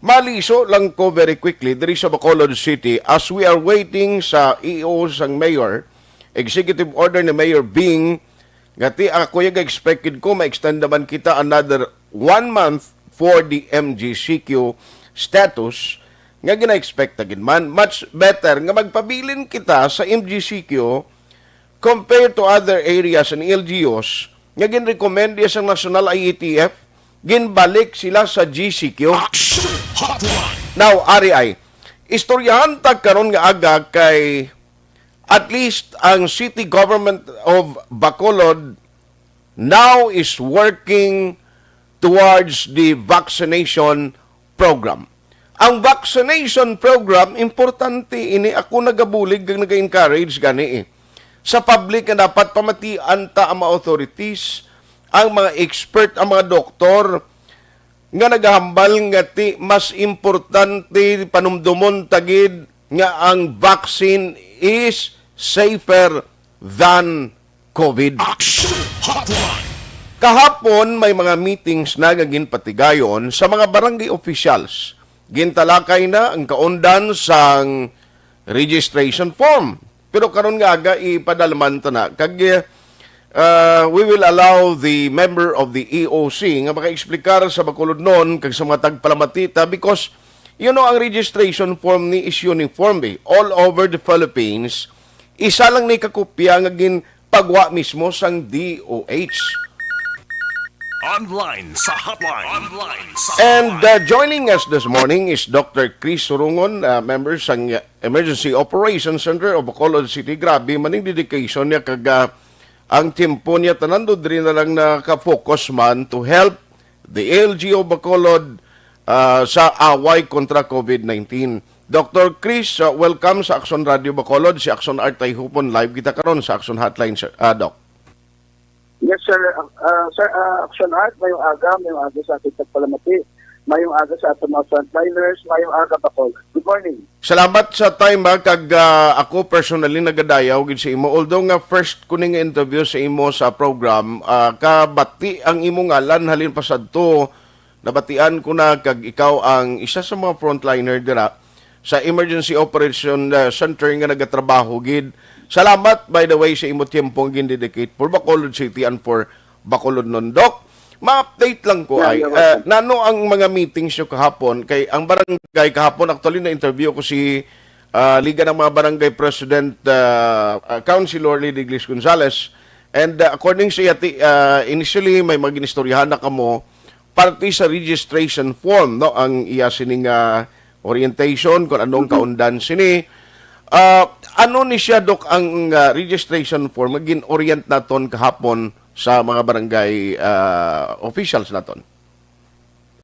maliso lang ko very quickly diri sa Bacolod City as we are waiting sa E O sang Mayor, executive order ni Mayor Bing, nga ti ako yung expected ko ma-extend naman kita another one month for the M G C Q status nga gina-expect na gid man. Much better nga magpabilin kita sa M G C Q compared to other areas and L G Us nga gin-recommend niya sa National I E T F, ginbalik sila sa G C Q. Action Hotline. Now, ari ay, istoryahan ta karon nga aga kay at least ang city government of Bacolod now is working towards the vaccination program. Ang vaccination program, importante ini. Ako nagabulig kag naga-encourage gani, eh, sa public nga dapat pamatian ta ang mga authorities, ang mga expert, ang mga doktor nga nagahambal nga ti mas importante panumdumon ta gid nga ang vaccine is safer than COVID. Action Hotline. Kahapon, may mga meetings na nga ginpatigayon sa mga barangay officials. Gintalakay na ang kaundan sang registration form. Pero karon nga aga, ipadalman ta na. Kag, uh, we will allow the member of the E O C nga makaexplikar sa Bacolodnon kag sa mga tagpalamati ta, because, you know, ang registration form ni is uniform, eh. All over the Philippines, isa lang ni kakopya nga ginpagwa mismo sang D O H. Online sa hotline. Online sa And, hotline. Uh, joining us this morning is Doctor Chris Surungon, uh, member sang Emergency Operations Center of Bacolod City. Grabe man ang dedication niya kag, uh, ang tiyempo niya tanan do diri na lang naka-focus man to help the L G U Bacolod, uh, sa away kontra COVID nineteen. Doctor Chris, uh, welcome sa Action Radio Bacolod. Si Action Art Tayhupon, live kita karon sa Action Hotline, sir, uh, Doc. Yes, sir. Ah, sir, ah, Action Art, mayong aga, mayong aga sa ating tagpalamati. Mayong aga sa ating mga frontliners, mayong aga, Bacolod. Good morning. Salamat sa time, ha, kag, ah, ako personally nagadayaw gid sa imo. Although nga first ko ning interview sa imo sa program, ah, kabati ang imo ngalan halin pa sadto. Nabatian ko na kag ikaw ang isa sa mga frontliner dira sa Emergency Operation, uh, Center nga nagatrabaho gid. Salamat, by the way, sa imo tiyempo nga gindedicate for Bacolod City and for Bacolodnon. Doc, ma-update lang ko. Yeah, ay, you're uh, welcome. Nano ang mga meetings nyo kahapon? Kay ang barangay kahapon, actually, na-interview ko si, uh, Liga ng mga Barangay President, uh, uh, Councilor Lady Glis Gonzales. And, uh, according sa iya, ti-, uh, initially, may mga ginistoryahan na kamo parte sa registration form, no, ang iya sining, ah, orientation, kung anong Mhm. kaundan sini. Ah, ano ni siya, Doc, ang, ah, registration form nga gin-orient naton kahapon sa mga barangay, ah, officials naton?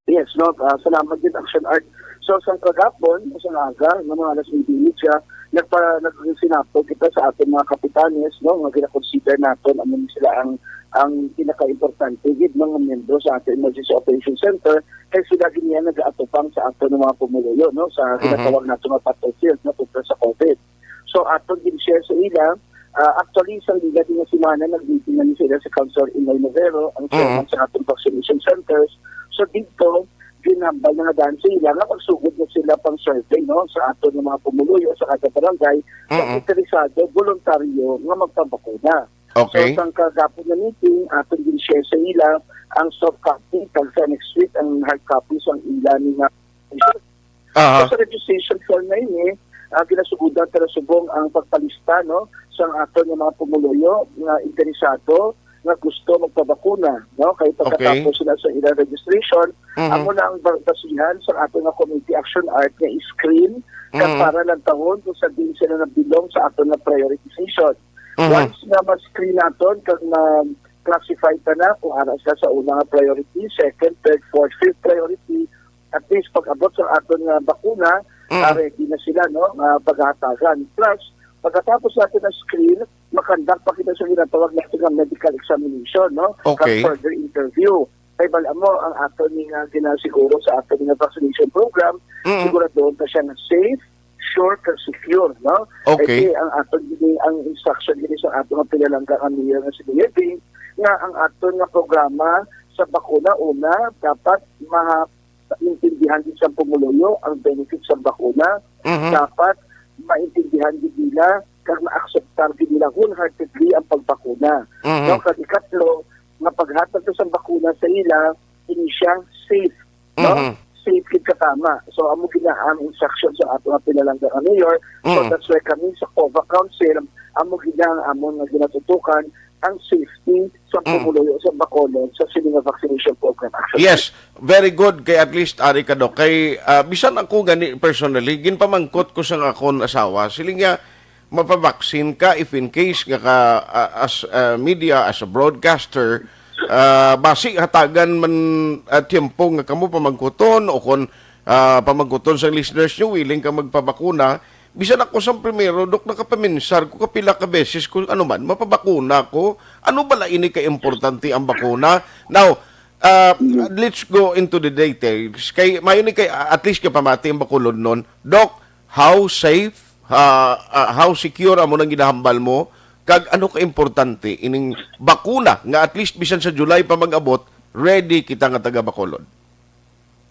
Yes, no, ah, salamat din, Action Art. So, sa kagapon, sa aga, ng mga alas nuebe y media, nagpa-, nagsinapol kita sa ating mga kapitanes, no, nga gina-consider naton, amo ni sila ang, ang pinaka-importante gid, mga miyembro sa ating Emergency Operation Center, kay sila gid niya nagaatupang sa aton nga mga pumuluyo, no, sa Mhm. ginatawag nato nga battlefield, no, kontra sa COVID. So, aton gin-share sa ila, ah, actually, sa liga din nga semana, nag-meeting na sila sa Councilor Inoy Novero, ang chairman Mhm. sa aton vaccination centers. So, dito, ginhambal na nga daan sa ila nga magsugod na sila pang survey, no, sa aton nga mga pumuluyo sa kada barangay, sa Mhm. interesado, voluntaryo nga magpabakuna. Okay. So, sang kagapon nga meeting, aton gin-share sa ila ang soft copy, kag sa next week, ang hard copy sang ila ni nga Aha. So, sa registration form na ini, ah, ginasugodan ta na subong ang pagpalista, no, sa aton nga mga pumuluyo nga interesado nga gusto magpabakuna, no? Kay Okay. pagkatapos na sa ilang registration, Mhm. amo na ang ba-, basihan sa aton nga Community Action Art nga i-screen kag Mhm. para lang tawon kung sa diin sila nabilong sa aton nga prioritization. Mhm. Once nga ma-screen naton kag ma-classify ta na kung ara sila sa una nga priority, second, third, fourth, fifth priority, at least pag-abot sa aton nga bakuna, Mm. ah, ready na sila, no, nga paghatagan. Plus, pagkatapos natin ang screen, makandak pa kita sa ginatawag natin nga medical examination, no? Okay. Kag further interview. Kay bala mo, ang aton ni nga ginasiguro sa aton nga vaccination program, Mm. siguraduhon ta siya nga safe, sure, kag secure, no? Okay. Kay ang aton gini, ang instruction gini sa aton nga pinalangga nga mayor nga si Mayor Bing, nga ang aton nga programa sa bakuna, una, dapat ma-, maintindihan gid sa pumuluyo ang benefits sa bakuna. Mhm. Dapat maintindihan gid nila kag ma-akseptar gid nila wholeheartedly ang pagbakuna. Mhm. No? Kag ikatlo, nga paghatag sa bakuna sa ila, ini siya safe, no? Mhm. Safe gid katama. So, amo gid na ang instruction sa ato nga pinalangga nga mayor. So, Mm. that's why kami sa COVA Council, amo gid na ang amon nga ginatutukan, ang safety sa Mm. pumuluyo sa Bacolod sa sini nga vaccination program. Actually, Yes, very good. Kay at least, ari ka, Doc. Kay, ah, bisan ako gani personally, ginpamangkot ko sa akon asawa. Siling niya, mapabaksin ka if in case nga ka, ah, as a media, as a broadcaster, ah, basi hatagan man, ah, tiyempo nga kamo pamangkuton o kon, ah, pamangkuton sa listeners nyo, willing ka magpabakuna, bisan ako sa primero, Dok, nakapaminsar ko kapila ka beses ko, ano man, mapabakuna ko. Ano bala ini ka importante ang bakuna? Now, ah, let's go into the details. Kay, mayo ni kay, at least kay pamati ang Bacolod nun. Doc, how safe, ah, ah, how secure amo nang ginahambal mo? Kag ano ka importante ining bakuna nga at least bisan sa July pa mag-abot, ready kita nga taga Bacolod?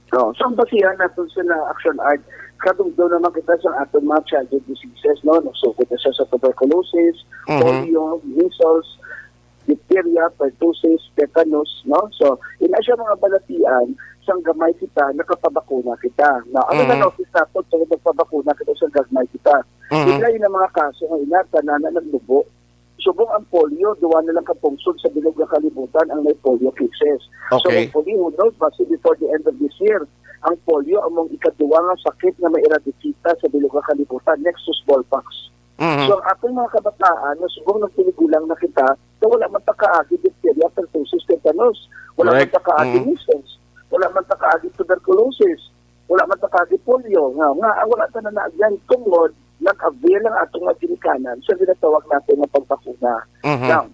So, so ang basihan natin sila, Action Art, kadugdaw naman kita sa ating mga childhood diseases, no? Nagsugod na siya sa tuberculosis, Mhm. polio, measles, diphtheria, pertussis, tetanus, no? So, ina siya mga balatian, sang gamay kita, nakapabakuna kita. Na, ano Mhm. na notice natin, so, nagpabakuna kita, sang gagmay kita. Mhm. Ila yung mga kaso nga ina, tanan na naglubo. Subong ang polio, duwa na lang ka pungsod sa bilog nga kalibutan ang may polio cases. So, Okay. hopefully, who knows, basi before the end of this year, ang polio among ikaduwa nga sakit nga ma-eradicate sa bilog nga kalibutan, next to smallpox. Mhm. So, ang ating mga kabataan, na subong nagtigulang na kita, na wala man ta kaagi diphtheria, pertussis, tetanus, wala man Correct. ta kaagi Mhm. measles, wala man ta kaagi tuberculosis, wala man ta kaagi polio, nga, nga, ah, wala ta na naagyan tungod nag-avail ang atong mga ginikanan sa ginatawag natin nga pagbakuna. Mhm. Now,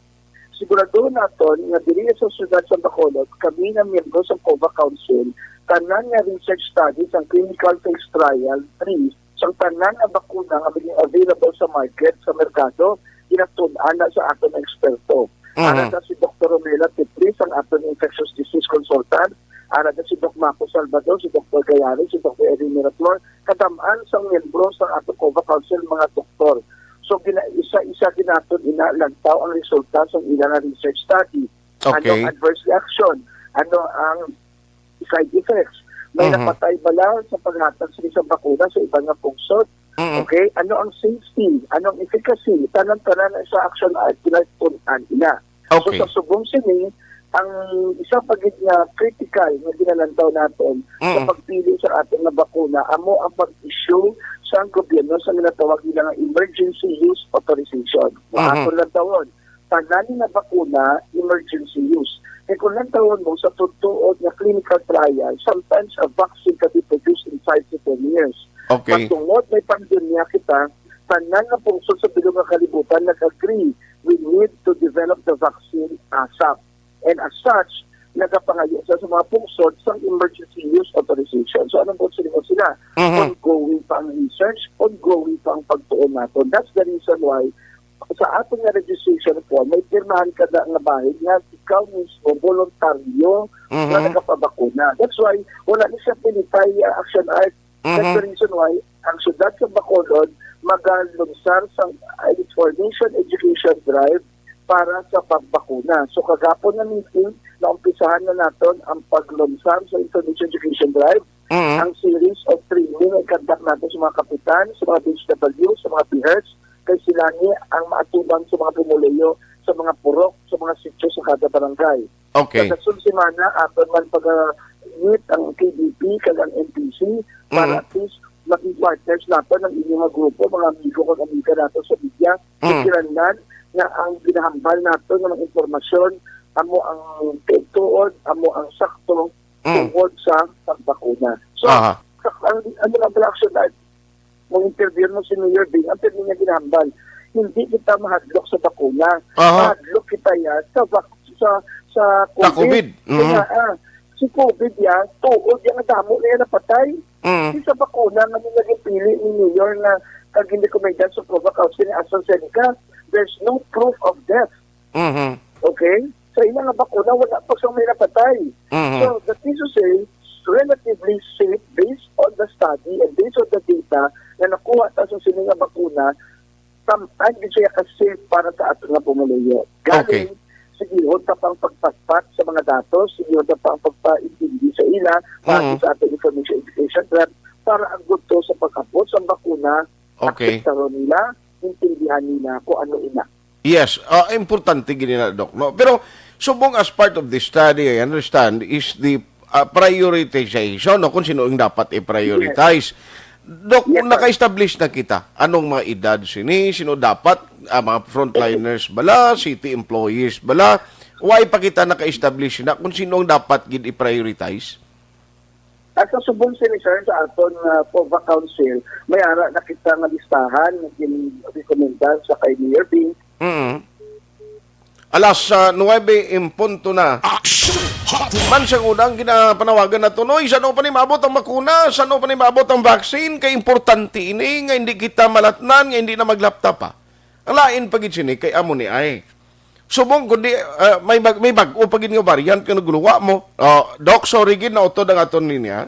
sigurado naton nga diri sa siyudad sa Bacolod, kami nga miyembro sa COVA Council, tanan nga research studies ang clinical phase trial three sang tanan nga bakuna nga maging available sa market, sa merkado, ginatun-an na sa aton mga eksperto. Mhm. Ara na si Doktor Romela Tipris, ang aton infectious disease consultant, ara na si Doc Marco Salvador, si Doktor Gayari, si Doktor Eddie Miraflor, kadam-an sang miyembro sang aton COVA Council, mga doktor. So, gina-, isa-isa ginaton ina lantaw ang resulta sa ila nga research study. Okay. Anong adverse reaction? Ano ang side effects? May Mhm. napatay bala sa paghatag sa isang bakuna sa iban nga pungsod? Mhm. Okay? Ano ang safety? Ano ang efficacy? Tanan-tanan na sa Action Art, pinagtun-an ina. Okay. So, sa subong sini, ang isa pa gid nga critical nga ginalantaw naton sa Mm. pagpili sa aton nga bakuna amo ang pag-issue sa gobyerno sa ginatawag nila nga emergency use authorization. Kung Mhm. aton lantawon, tanan nga bakuna emergency use. Kay kung lantawon mo sa tutuod nga clinical trial, sometimes a vaccine can be produced in five to ten years. Okay. Pagtungod may pandemya kita, tanan nga pungsod sa bilog nga kalibutan nag-agree we need to develop the vaccine ASAP. And as such, nagapangayo sa, sa mga pungsod sang emergency use authorization. So, anong pungsod mo sila? Mhm. Ongoing pa ang research, ongoing pa ang pagtuon nato. That's the reason why sa aton nga registration form, may pirmahan ka na nga bahin nga ikaw mismo voluntaryo nga Mhm. nagapabakuna. That's why wala ni siya pinitay, uh, Action Art. That's Mhm. the reason why ang siyudad sa Bacolod magalunsar sa information education drive para sa pagbakuna. So, kagapon na meeting, naumpisahan na naton ang paglunsar sa information education drive. Mhm. Ang series of training ay conduct natin sa mga kapitan, sa mga D H W, sa mga P H E R S, kay sila ni ang maatubang sa mga pumuluyo, sa mga purok, sa mga sityo, sa kada barangay. Okay. Sa kasunod semana, aton man pag-meet ang K B P kag ang N P C para Mm. at least maging partners naton ang inyong mga grupo, mga amigo kag amiga nato sa media. Mm. Kinahanglan nga ang ginahambal nato nga mga impormasyon amo ang tuod, amo ang sakto Mm. tungod sa pagbakuna. So, Aha. sa, ang, ano lang pala, Action Art, mo interview mo si Mayor Bing, ang pwede niya ginahambal, hindi kita mahadlok sa bakuna. Aha. Mahadlok kita yan sa vak-, sa, sa Sa COVID. COVID. Kaya, Mhm. ah, si COVID yan, tuod yan, ang damo na yan napatay. Mm. Di sa bakuna nga naging pili ni Mayor nga kag hindi ko may sa Provac House ni AstraZeneca, there's no proof of death. Mhm. Okay? Sa ila nga bakuna, wala pa siyang may napatay. Mhm. So, that is to say, relatively safe based on the study and based on the data na nakuha ta sa sini nga bakuna, tam-an gid siya ka-safe para sa ato nga pumuluyo. Okay. Galing, sigihon ta pang pagpatpat sa mga datos, sigihon ta pang pagpaintindi sa ila, Mhm. sa ato information education plan, para ang gusto sa pag-abot sa bakuna, Okay. akseptaron nila, intindihan nila kung ano ina. Yes, ah, importante gid na, Doc, no? Pero subong as part of the study, I understand, is the, ah, prioritization, no? Kung sino ang dapat i-prioritize. Doc, kung naka-establish na kita, anong mga edad sini? Sino dapat? Ah, mga frontliners bala? City employees bala? Why pa kita naka-establish na kung sino ang dapat gid i-prioritize? At sa subong sini, sir, sa aton nga COVA Council, may ara na kita nga listahan nga gin-recommenda sa kay Mayor Bing. Mm. Alas ah, nuwebe en punto na. Action Hotline! Man sang unang ginapanawagan naton, "Oy, sano pa ni maabot ang bakuna? Sano pa ni maabot ang vaccine? Kay importante ini nga hindi kita malatnan, nga hindi na maglapta pa." Ang lain pa gid sini kay amo ni ay. Subong kundi ah, may bag may bag-o pa gid nga variant nga nagluwa mo. Oh, Doc, sorry gid, nautod ang aton linya.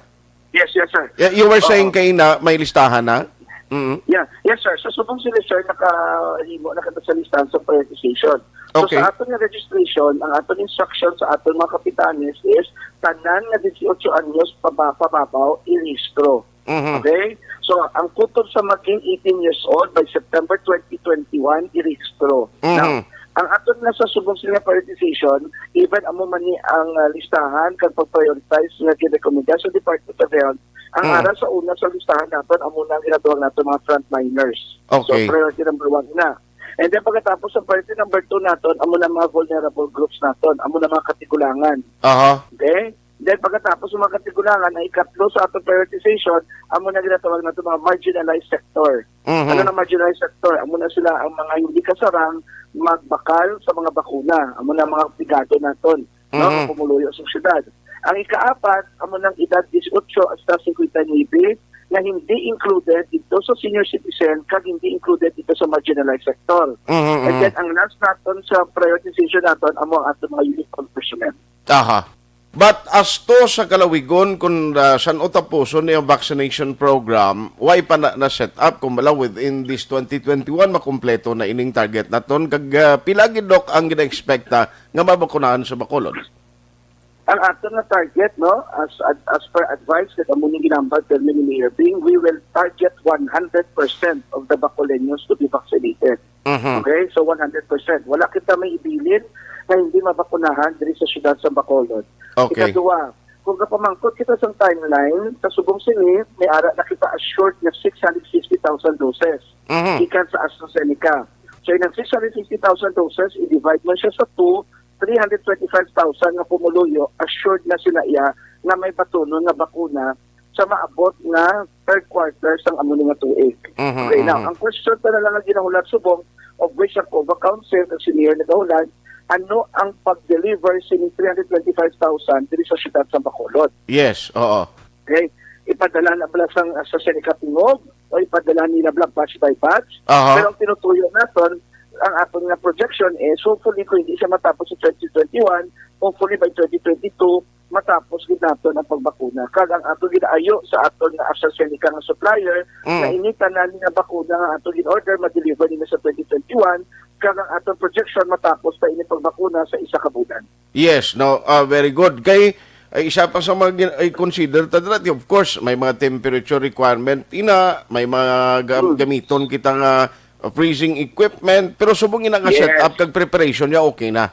Yes, yes, sir. Yeah, you were saying kay na may listahan na? Mm. Yeah, yes, sir. So, subong sila, sir, nakahimo na kita sa listahan sa prioritization. So, Okay. Sa aton nga registration, ang aton instruction sa aton mga kapitanes is tanan nga dieciocho anyos paba pababaw, irehistro. Mhm. Okay? So, ang kutob sa maging eighteen years old by September twenty twenty-one, irehistro. Mhm. Now, ang aton nga sa subong sila prioritization, even amo man ni ang ah, listahan kag pag-prioritize nga girekomenda sa Department of Health, ang Mm. ara sa una sa listahan naton amo na ang ginatawag nato mga frontliners. Okay. So, priority number one na. And then pagkatapos sa priority number two naton, amo na mga vulnerable groups naton, amo na mga katigulangan. Aha. Okay? Then pagkatapos sa mga katigulangan, ang ikatlo sa atong prioritization, amo na ginatawag nato mga marginalized sector. Mhm. Ano na marginalized sector? Amo na sila ang mga hindi kasarang magbakal sa mga bakuna. Amo na mga pigado naton, no? Mhm. Ang pumuluyo sa syudad. Ang ikaapat, amo nang edad dieciocho hasta cincuenta y nueve na hindi included dito sa senior citizen kag hindi included dito sa marginalized sector. Mhm, And mhm. then ang last naton sa prioritization naton amo ang aton mga uniform personnel. Aha. But as to sa kalawigon kung ah, san-o tapuson ni ang vaccination program, why pa na, na set up kung bala within this twenty twenty-one makumpleto na ining target naton kag ah, pila gid, Doc, ang gina-expect na nga mabakunahan sa Bacolod? Ang aton nga target, no, as as per advice that amo ni ginambal term ni Mayor Bing, we will target one hundred percent of the Bacoleños to be vaccinated. Mhm. Okay, so one hundred percent. Wala kita may ibilin na hindi mabakunahan diri sa siyudad sa Bacolod. Okay. Ikaduha, kung kapamangkot kita sa timeline, sa subong sini, may ara na kita assured nga six hundred fifty thousand doses Mhm. gikan sa AstraZeneca. So, inang six hundred fifty thousand doses, i-divide man siya sa two, three hundred twenty-five thousand nga pumuluyo, assured na sila iya nga may batunon nga bakuna sa maabot nga third quarter sang amo ni nga tuig. Mhm, Okay, now, mhm. Ang question pa na lang nga ginahulat subong, of which ang COVA Council, ang senior nagahulat, ano ang pag-deliver sining three hundred twenty-five thousand diri sa siyudad sa Bacolod? Yes, oo. Okay? Ipadala na bala sang AstraZeneca tingog o ipadala nila bala batch by batch? Aha. Pero ang tinutuyo naton, ang aton nga projection is hopefully kung hindi siya matapos sa twenty twenty-one, hopefully by twenty twenty-two, matapos gid naton ang pagbakuna. Kag ang ato ginaayo sa aton nga AstraZeneca nga supplier, Mm. na ini tanan nga bakuna nga ato gin-order, ma-deliver nila sa twenty twenty-one, kag ang aton projection matapos pa ini pagbakuna sa isa ka bulan. Yes, no, ah, very good. Kay ay isa pa sa mga gin- ay consider ta dati, of course, may mga temperature requirement ina, may mga ga- Hmm. gamiton kita nga uh, freezing equipment, pero subong ina nga Yes. setup kag preparation niya, okay na.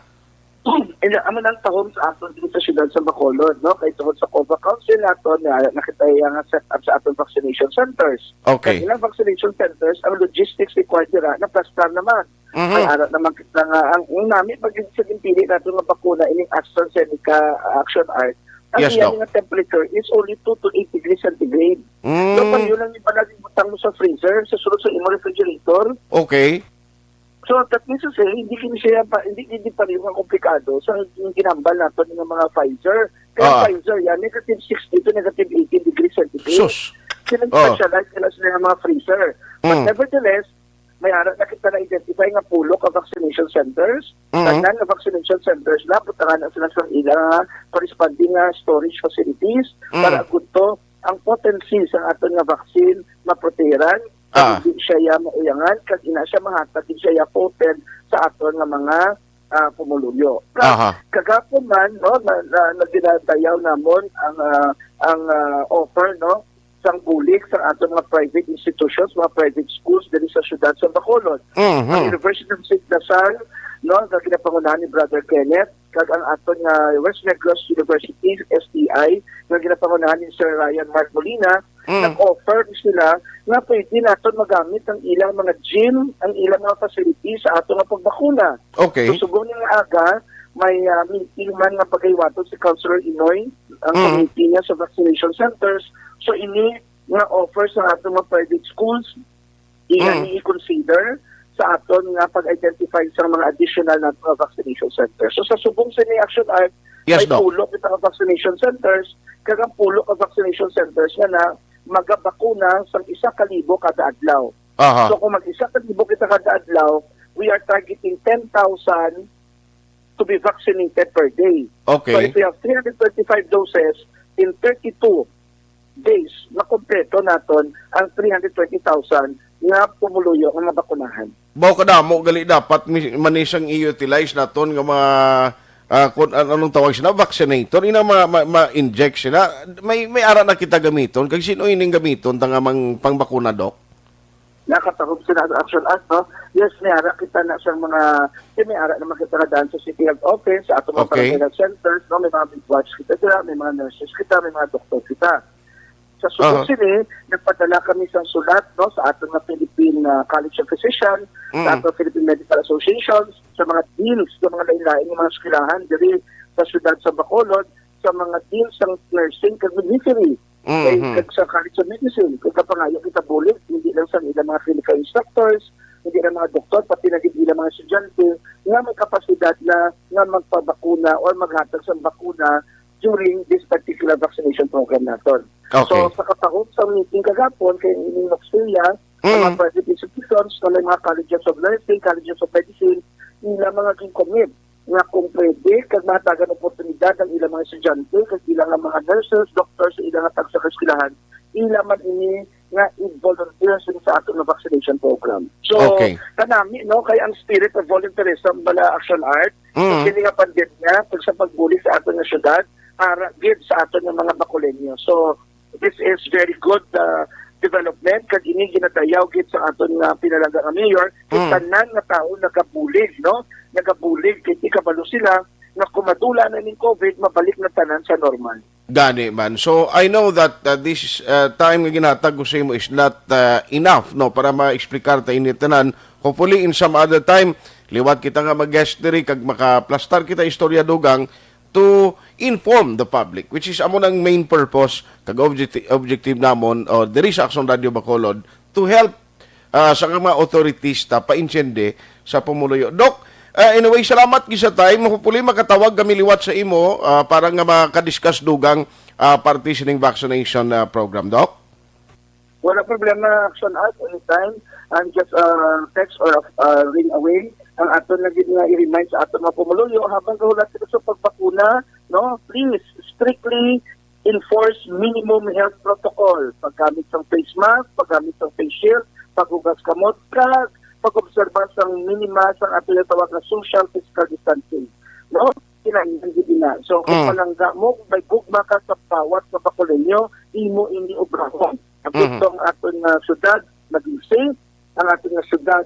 And amo nang tahom sa aton dito sa siyudad sa Bacolod, no? Kay tungod sa COVA Council naton na nakita iya nga set up sa aton vaccination centers. Okay. Kag ilang vaccination centers, ang logistics required dira na plastar naman. Mhm. May ara naman kita nga ang, ang nami pag sa ginpili nato nga bakuna ining AstraZeneca Action Art, ang Yes, iya Doc. nga temperature is only two to eight degrees centigrade. Mm. So, pareho lang yung palagi butang mo sa freezer, sa sulod sa imo refrigerator. Okay. So, that means to say, hindi kini siya pa, hindi, hindi pareho nga komplikado sa ginambal nato nga mga Pfizer. Kaya Ah. Pfizer, yan, negative sixty to negative eighteen degrees centigrade. Sus. Sila Oh. specialized sila sa mga freezer. But Mm. nevertheless, may ara na kita na-identify nga pulo ka vaccination centers. Mm. Tanan nga vaccination centers na, butangan na sila sa ilang, ah, corresponding nga storage facilities Mm. para good to ang potency sa aton nga vaccine maprotehiran, kag Ah. hindi siya ya mauyangan, kag ina siya mahatag, hindi siya ya potent sa aton nga mga, ah, pumuluyo. Kag Aha. Kagapon man, no, na, na, na ginadayaw namon ang, ah, ang, ah, offer, no, sang bulig sa aton mga private institutions, mga private schools diri sa siyudad sa Bacolod. Mhm. Ang University of Saint Lazaro, no, nga ginapangunahan ni Brother Kenneth, kag ang aton nga West Negros University, S T I, nga ginapangunahan ni Sir Ryan Mark Molina, Mm. Nag-offer sila nga pwede naton magamit ang ilang mga gym, ang ilang mga facilities sa ato nga pagbakuna. Okay. So, subong nga aga, may, ah, meeting man nga pagaywaton si Councilor Inoy, ang Mm. committee niya sa vaccination centers. So, ini nga offer sa ato mga private schools, ila Mm. ni i-consider sa aton nga pag-identify sa mga additional na mga vaccination centers. So, sa subong sini, Action Art, Yes, may Doc. pulo kita nga vaccination centers, kag ang pulo ka vaccination centers nga na magabakuna sang isa ka libo kada adlaw. Aha. So, kung mag-isa ka libo kita kada adlaw, we are targeting ten thousand to be vaccinated per day. Okay. So, if we have three hundred twenty-five doses in thirty-two days, makompleto naton ang three hundred twenty thousand nga pumuluyo nga mabakunahan. Mao kadamo gali dapat mi-, man ni sang i-utilize naton nga mga, ah, kun an-, anong tawag sila, vaccinator, ina ma-, ma-, ma-inject sila. May, may ara na kita gamiton. Kag sino ining gamiton ta nga mang pangbakuna, Doc? Nakatahom sila sa Action Art, no? Yes, may ara kita na sa mga, eh, may ara naman kita nga daan sa City Health Office, sa ato mga Okay. barangay health centers, no? May mga midwives kita dira, may mga nurses kita, may mga doktor kita. Sa subong Aha. sini, nagpadala kami sa sulat, no, sa aton nga Philippine, ah, College of Physician, sa Mm. aton Philippine Medical Associations, sa mga deans, sa mga lain-lain nga mga eskwelahan diri sa siyudad sa Bacolod, sa mga deans sang nursing kag midwifery, kay, Mhm. kag sa College of Medicine, kay kapangayo kita bulig, hindi lang sa ilang mga clinical instructors, hindi lang mga doktor, pati na gid ilang mga estudyante nga may kapasidad na nga magpabakuna or maghatag sa bakuna during this particular vaccination program naton. Okay. So, sa katahom sa meeting kagapon, kay ining Noxia, sa mga Mm. private institutions, sa mga colleges of nursing, colleges of medicine, ila mga gincommit nga kung pwede, kag mahatagan oportunidad ang ilang mga estudyante, kag ilang mga nurses, doctors, sa ilang tagsa ka eskwelahan, ila man ini nga i-volunteer sila sa aton nga vaccination program. So, Okay. kanami, no, kay ang spirit of volunteerism bala, Action Art, Mm. sa sini nga pandemya, kag sa pagbulig sa aton nga syudad, ara gid sa aton nga mga Bacoleño. So, this is very good, uh, development, kag ini ginadayaw gid sa aton nga pinalangga nga mayor, kay Mm. tanan nga tawo nagabulig, no? Nagabulig, kay di kabalo sila nga kung madula na ning COVID, mabalik na tanan sa normal. Gani man. So, I know that, uh, this, uh, time nga ginhatag ko sa imo is not, uh, enough, no, para ma-explicar ta ini tanan. Hopefully, in some other time, liwat kita nga mag-guest diri kag makaplastar kita istorya dugang to inform the public, which is amo nang main purpose kag objecti-, objective namon, o diri sa Aksyon Radio Bacolod, to help ah, sa mga authorities ta paintindi sa pumuluyo. Doc, ah, anyway, salamat gid sa time. Hopefully, makatawag kami liwat sa imo, ah, para nga makadiscuss dugang, ah, parte sining vaccination, ah, program, Doc. Wala problema, Action Art, anytime. I'm just, uh, text or, uh, ring away. Ang aton na gid nga i-remind sa aton mga pumuluyo, habang gahulat sila sa pagbakuna, no, please, strictly enforce minimum health protocol, paggamit sang face mask, paggamit sang face shield, paghugas kamot, kag pag-obserba sang minima sang ato nga tawag nga social physical distancing. No? Kinahanglan gid na. So, kung Mm. palangga mo, kung may gugma ka sa bawat nga Bacoleño, imo ini obrahon. Ang Mhm. gusto ang aton nga syudad, maging safe, ang aton nga syudad,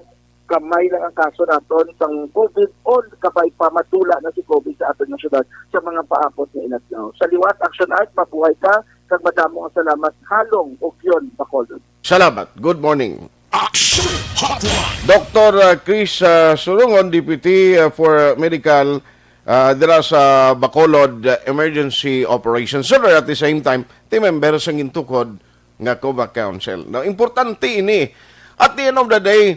gamay lang ang kaso naton sang COVID, o kabay pa madula na si COVID sa aton nga syudad sa mga paabot nga inadlaw. Sa liwat, Action Art, mabuhay ka, kag madamo nga salamat, Halong, Ugyon, Bacolod. Salamat. Good morning. Action Hotline. Doktor, uh, Chris, uh, Surungon, Deputy, uh, for Medical, uh, dira sa Bacolod, uh, Emergency Operations Center. At the same time, team member sa gintukod nga COVAC Council. No, importante ini. At the end of the day,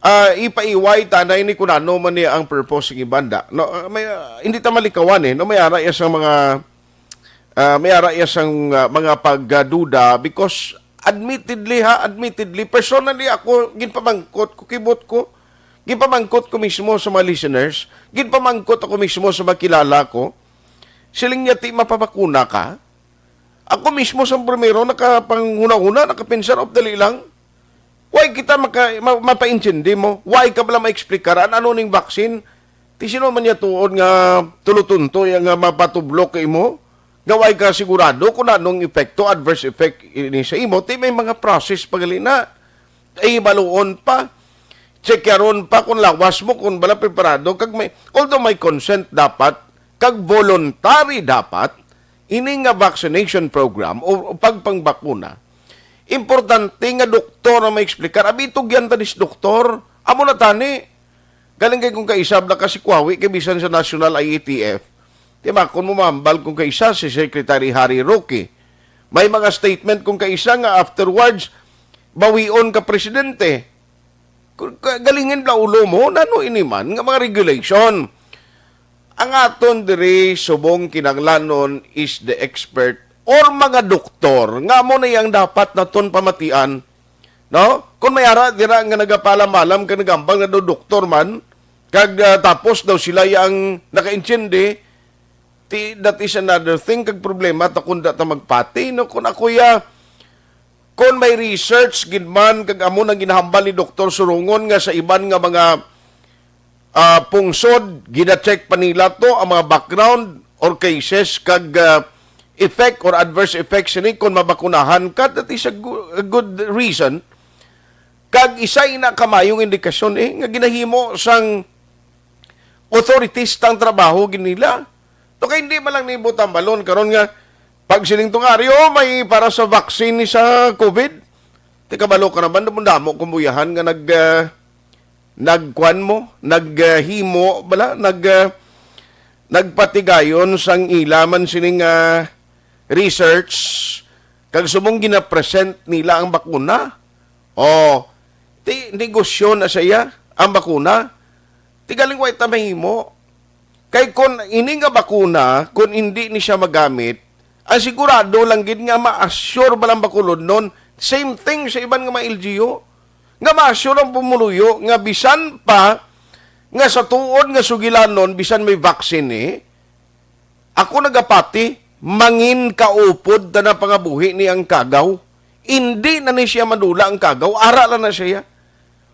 ah, ipaiway ta na ini kung ano man ni ang purpose ng ibanda. No, ah, may, ah, hindi ta malikawan eh. No, may ara iya sang mga, ah, may ara iya sang, ah, mga pagduda because admittedly ha, admittedly, personally ako, ginpamangkot ko, kibot ko, ginpamangkot ko mismo sa mga listeners, ginpamangkot ako mismo sa mga kilala ko, siling niya, "Ti, mapabakuna ka?" Ako mismo sa primero nakapanghuna-huna, nakapinsar, "Of, dali lang. Why kita maka-, ma-, mapaintindi mo? Why ka bala ma-explicar an ano ning vaccine?" Ti sino man niya tuod nga tulutunto ya nga mapatublok ka imo? Nga why ka sigurado kung anong epekto, adverse effect ini sa imo? Ti may mga process pa gali na. Ay, baluon pa. Checkaron pa kung lawas mo, kung bala preparado. Kag may, although may consent dapat, kag voluntary dapat, ini nga vaccination program o, o pagpangbakuna, Importante nga doktor ang maexplikar. Abi, tugyan ta ni si doktor. Amo na tani. Galing kay kung kaisab na ka si Kuawi kay bisan sa National I A T F. Di ba, kung mo mahambal kung kaisa si Secretary Harry Roque. May mga statement kung kaisa nga afterwards, bawion ka presidente. Kung ka-, galingin bala ulo mo, nano ini man nga mga regulation? Ang aton diri subong kinahanglanon is the expert or mga doktor nga amo na ang dapat naton pamatian, no? Kung may ara dira nga nagapaalam-alam kag nagambal nga daw doktor man, kag, ah, tapos daw sila ang nakaintindi, ti, that is another thing, kag problema ta kung da ta magpati, no? Kung ako ya, kung may research gid man, kag amo nang ginahambal ni Doktor Surungon nga sa iban nga mga, ah, pungsod, gina-check pa nila to ang mga background or cases kag, ah, effect or adverse effects sini kung mabakunahan ka, that is a, gu-, a good reason. Kag isa ina ka mayong indikasyon, eh, nga ginahimo sang authorities tang trabaho gid nila. To kay hindi man lang ni butang balon karon nga pag siling tong ari, "Oh, may para sa vaccine ni sa COVID." Ti kabalo ka naman, damo-damo kumbuyahan nga nag, ah, nagkuan mo, nag, ah, himo bala, nag, ah, nagpatigayon sang ila man sining, ah, research, kag subong ginapresent nila ang bakuna. Oh, ti negosyo na siya ang bakuna. Ti galing wa ita mahimo. Kay kun ini nga bakuna, kun hindi ni siya magamit, ang sigurado lang gid nga ma-assure ba lang bakulod nun, same thing sa iban nga mga L G U, nga ma-assure ang pumuluyo nga bisan pa nga sa tuod nga sugilanon, bisan may vaccine ni, ako nagapati, mangin kaupod ta na pangabuhi ni ang kagaw. Hindi na ni siya madula ang kagaw, ara lang na siya.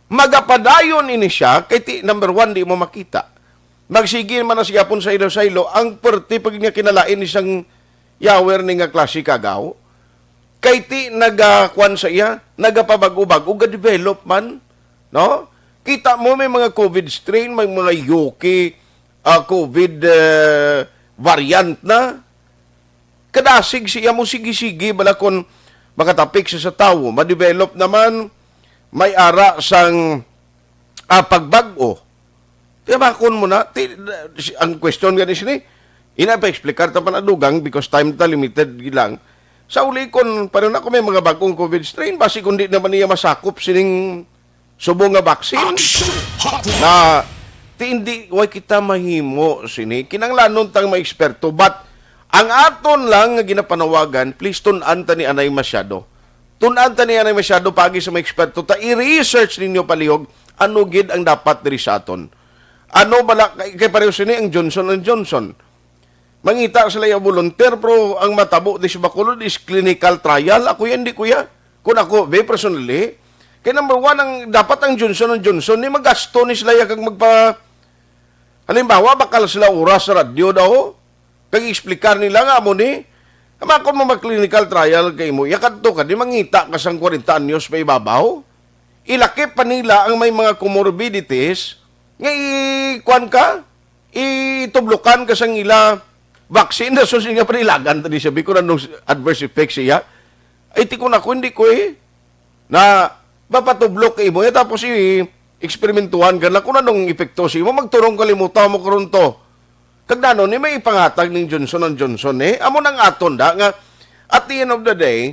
Magapadayon ini siya, kay ti, number one, di mo makita. Magsige man na siya pon saylo-saylo, ang perte pag niya kinalain isang yawer ni nga klase kagaw. Kay ti nagakuan sa iya, nagapabag-o-bag-o, ga-develop man, no? Kita mo may mga COVID strain, may mga U K, ah, COVID, eh, variant na. Kadasig siya mo sige-sige, bala kon makatapik sa, sa tawo, ma-develop naman, may ara sang, ah, pagbag-o. Tiyabakon mo na. Ti, ang question gani sini, ina pa explicar ta panadugang because time ta limited lang. Sa uli kon pareho na ko may mga bagong COVID strain, basi kung di naman niya masakop sining subong nga vaccine. Action Hotline. Na ti hindi, way kita mahimo sini. Kinanglanon tang mga eksperto, but ang aton lang nga ginapanawagan, please tun-an ta ni anay masyado. Tun-an ta ni anay masyado pagi sa mga eksperto. Ta i-research ninyo palihog ano gid ang dapat diri sa aton. Ano bala kay, kay pareho sini ang Johnson and Johnson. Mangita sila ya volunteer, pero ang matabo di sa Bacolod is clinical trial. Ako yan, di ko ya. Kung ako, be, personally, kay number one, ang, dapat ang Johnson and Johnson, ni magasto ni sila ya kag magpa-, halimbawa, bakal sila oras sa radyo daw, kag explicar nila nga amo ni, ama, kung mo mag-clinical trial kay mo, ya kadto ka, di mangita ka sang kwarenta anyos pa ibabaw. Ilakip pa nila ang may mga comorbidities, nga i-, kuwan ka, itublukan ka sang ila vaccine, na sus nga panilagan, tadi sabi ko, anong adverse effects siya? Ay, ti ko na ko, hindi ko eh. Na mapatublok ka imo, eh, tapos i-, eksperimentuhan ka na kung anong epekto sa imo, magturong kalimutan mo karon to. Kag nano ni may ipangatag ning Johnson and Johnson, eh? Amo nang aton da nga, at the end of the day,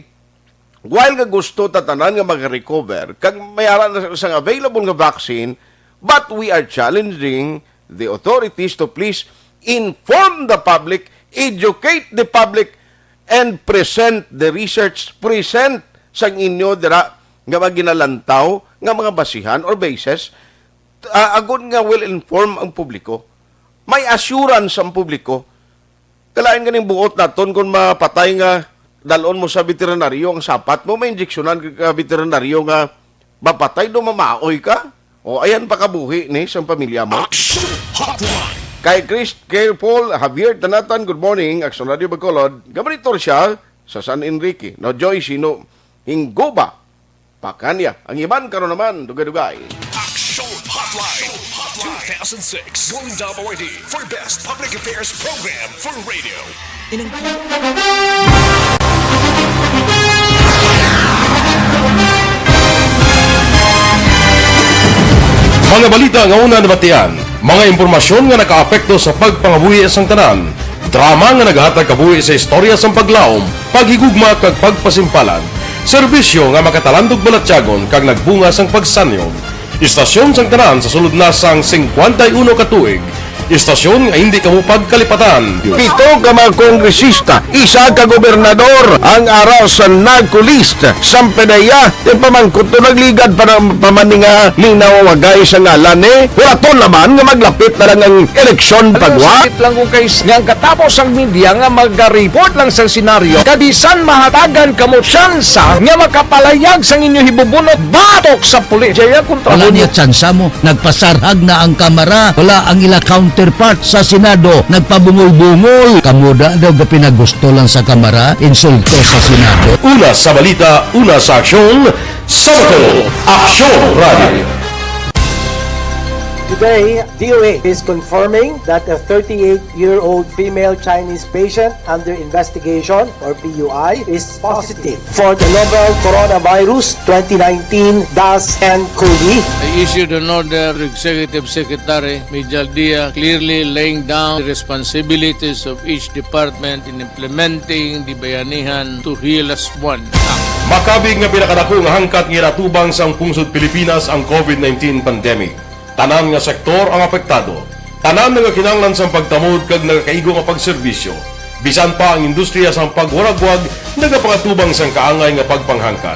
while nga gusto ta tanan nga mag-recover, kag may ara na sang available nga vaccine, but we are challenging the authorities to please inform the public, educate the public, and present the research, present sang inyo dira nga mga ginalantaw nga mga basihan or basis, ah, agod nga well-informed ang publiko. May assurance ang publiko. Kalain ganing buot naton kung mapatay nga dalon mo sa veterinaryo ang sapat mo, may injeksyonan ka veterinaryo nga mapatay do mamaoy ka. O ayan pakabuhi ni sa pamilya mo. Action Hotline. Kay Chris, kay Paul, Javier, Tanatan, good morning. Action Radio Bacolod. Gabanitor siya sa San Enrique. No, Joy, sino? Hinggo ba? Pakanya. Ang iban karon naman, dugay-dugay. Action Hotline two thousand six Golden Dome Awardee for Best Public Affairs Program for Radio. Inang- Mga balita nga una nabatian, mga impormasyon nga nakaapekto sa pagpangabuhi sang tanan, drama nga nagahatag kabuhi sa istorya sang paglaom, paghigugma kag pagpasimpalan, serbisyo nga makatalandog balatyagon kag nagbunga sang pagsanyog. Istasyon sang tanan sa sulod na sang singkwenta y uno ka tuig, istasyon nga hindi kamo pagkalipatan. Pito ka mga kongresista, isa ka gobernador ang ara sa NAGCO list. Sampedeya, ti pamangkot to nagligad para pamaninga linawagay sa ngalan ni. Wala to naman nga maglapit na lang ang eleksyon pagwa. Sakit lang kung kay nga ang katapos ang media nga magariport lang sa senaryo. Kabisan mahatagan kamo tsansa nga makapalayag sang inyo hibubunot batok sa pulis. Jaya kontra Wala mo niya tsansa mo. Nagpasarhag na ang Kamara. Wala ang ila counterpart sa Senado. Nagpabungol-bungol. Kamo da daw gapinagusto lang sa Kamara, insulto sa Senado. Una sa balita, una sa aksyon, sa Bacolod, Aksyon Radio. Today, D O A is confirming that a thirty-eight-year-old female Chinese patient under investigation, or P U I, is positive for the novel coronavirus twenty nineteen dash N cov. I issued an order to Executive Secretary Mijal Dia, clearly laying down the responsibilities of each department in implementing the Bayanihan to Heal As One Act. Makabig nga pinakadako nga hangkat nga ginatubang sang pungsod Pilipinas ang COVID nineteen pandemic. Tanan nga sektor ang apektado. Tanan nga kinahanglan sang pagtamod kag nagakaigo nga pagserbisyo. Bisan pa ang industriya sang pagwaragwag nagapangatubang sang kaangay nga pagpanghangkat.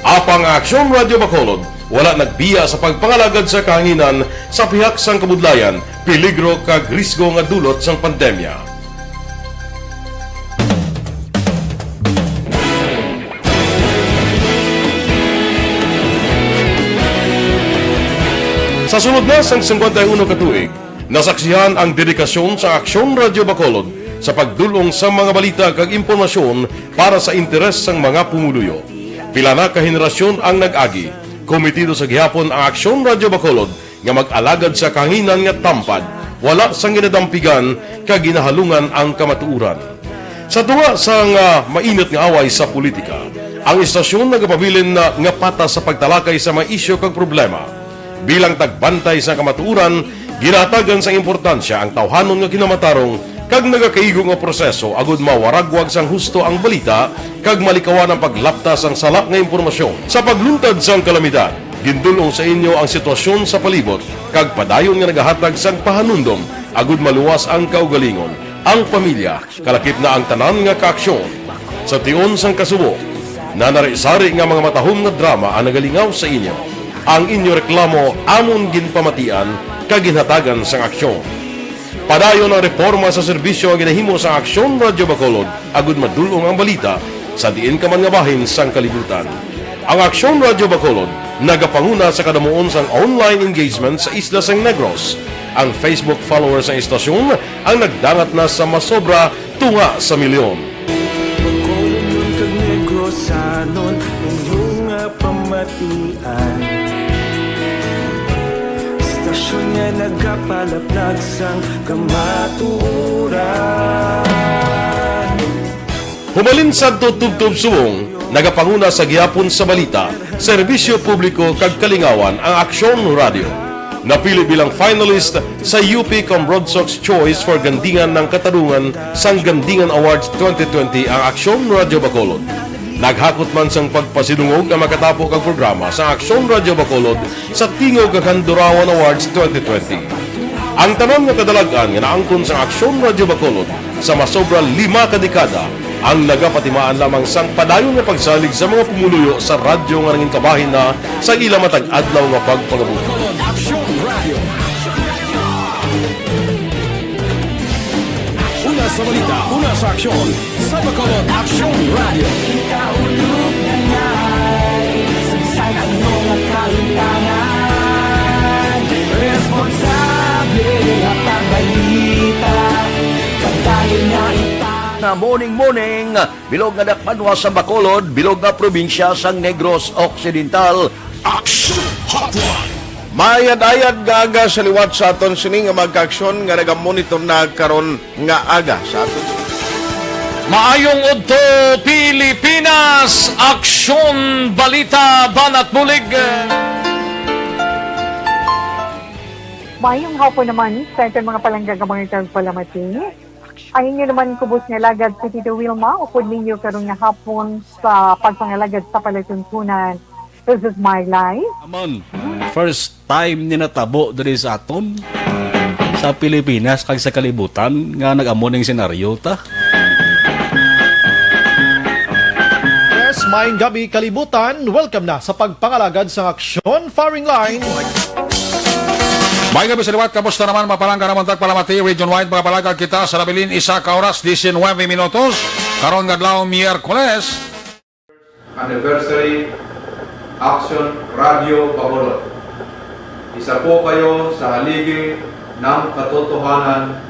Apang ang Aksyon Radio Bacolod wala nagbiya sa pagpangalagad sa kahanginan sa pihak sang kabudlayan, peligro kag risgo nga dulot sang pandemya. Sa sulod na sang singkwenta y uno ka tuig, nasaksihan ang dedikasyon sa Aksyon Radio Bacolod sa pagdul-ong sa mga balita kag impormasyon para sa interes sang mga pumuluyo. Pila na ka henerasyon ang nag-agi, komitido sa gihapon ang Aksyon Radio Bacolod nga mag-alagad sa kahanginan nga tampad, wala sang ginadampigan kag ginahalungan ang kamatuoran. Sa tunga sang, ah, mainit nga away sa politika, ang istasyon nagapabilin na nga patas sa pagtalakay sa mga isyu kag problema. Bilang tagbantay sa kamatuoran, ginahatagan sang importansya ang tawhanon nga kinamatarong kag nagakaigo nga proseso agud mawaragwag sang husto ang balita kag malikawan ang paglapta sang sala nga impormasyon. Sa pagluntad sang kalamidad, gindul-ong sa inyo ang sitwasyon sa palibot kag padayon nga nagahatag sang pahanumdom agud maluwas ang kaugalingon, ang pamilya, kalakip na ang tanan nga kaaksyon. Sa tion sang kasubo, nanari-sari nga mga matahom nga drama ang nagalingaw sa inyo. Ang inyo reklamo amon ginpamatian kag ginhatagan sang aksyon. Padayon ang reporma sa serbisyo nga ginahimo sang Aksyon Radio Bacolod agud madul-ong ang balita sa diin ka man nga bahin sang kalibutan. Ang Aksyon Radio Bacolod nagapanguna sa kadamuon sang online engagement sa isla sang Negros. Ang Facebook followers sang istasyon ang nagdangat na sa masobra tunga sa milyon. Bacolodnon kag Negrosanon, inyo nga pamatian. Istasyon nga nagapalaplag sang kamatuoran. Hubalin sadto tubtob subong, nagapanguna sa gihapon sa balita, serbisyo publiko kag kalingawan ang Aksyon Radio. Napili bilang finalist sa U P Cambrodsoc's Choice for Gandingan ng Katarungan sang Gandingan Awards twenty twenty ang Aksyon Radio Bacolod. Naghakot man sang pagpasidungog ang makatapo kag programa sa Aksyon Radio Bacolod sa Tingog kag Handurawan Awards twenty twenty. Ang tanan nga kadalag-an nga naangkon sang Aksyon Radio Bacolod sa masobra lima ka dekada ang nagapatimaan lamang sang padayon nga pagsalig sa mga pumuluyo sa radyo nga nangin kabahin na sa ila matag adlaw nga pagpangabuhi. Bacolod Aksyon Radio. Una sa balita, una sa aksyon, sa Bacolod Aksyon Radio. Ikaulog na nga, sa ano nga kahimtangan, responsable nga pagbalita, padayon nga ita- Na morning, morning, bilog nga dakbanwa sa Bacolod, bilog nga probinsya sang Negros Occidental. Action Hotline. Maayad-ayad nga aga sa liwat sa aton sini nga mga kaaksyon nga nagamonitor na karon nga aga sa aton. Maayong udto, Pilipinas! Aksyon, balita, banat bulig. Mayong hapon naman sa aton mga palangga nga mga tagpalamati. Ang inyo naman kubos nga alagad si Tito Wilma, upod ninyo karon nga hapon sa pagpangalagad sa palatuntunan. This is my life. Aman, first time ni natabo diri sa aton, sa Pilipinas kag sa kalibutan nga nag-amo ning senaryo ta. Yes, maayong gabi, kalibutan. Welcome na sa pagpangalagad sang Aksyon Firing Line. Maayong gabi sa liwat. Kamusta naman, mga palangga namon tagpalamati? Region wide, mga palangga, kita sa nabilin isa ka oras, diecinuebe minutos. Karon nga adlaw, Miyerkules. Anniversary Action Radio Bacolod. Isa po kayo sa haligi ng katotohanan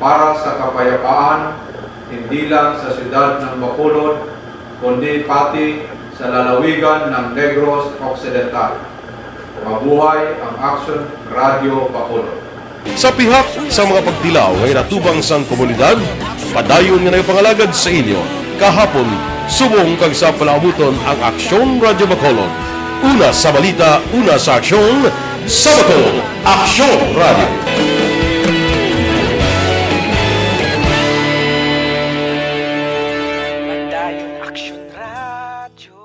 para sa kapayapaan, hindi lang sa siyudad ng Bacolod, kundi pati sa lalawigan ng Negros Occidental. Mabuhay ang Action Radio Bacolod. Sa pihak sa mga pagtilaw nga inatubang sang komunidad, padayon nga nagapangalagad sa inyo kahapon, subong kag sa palaabuton ang Aksyon Radio Bacolod. Una sa balita, una sa aksyon, sa Bacolod, Aksyon Radio. Padayon Aksyon Radio.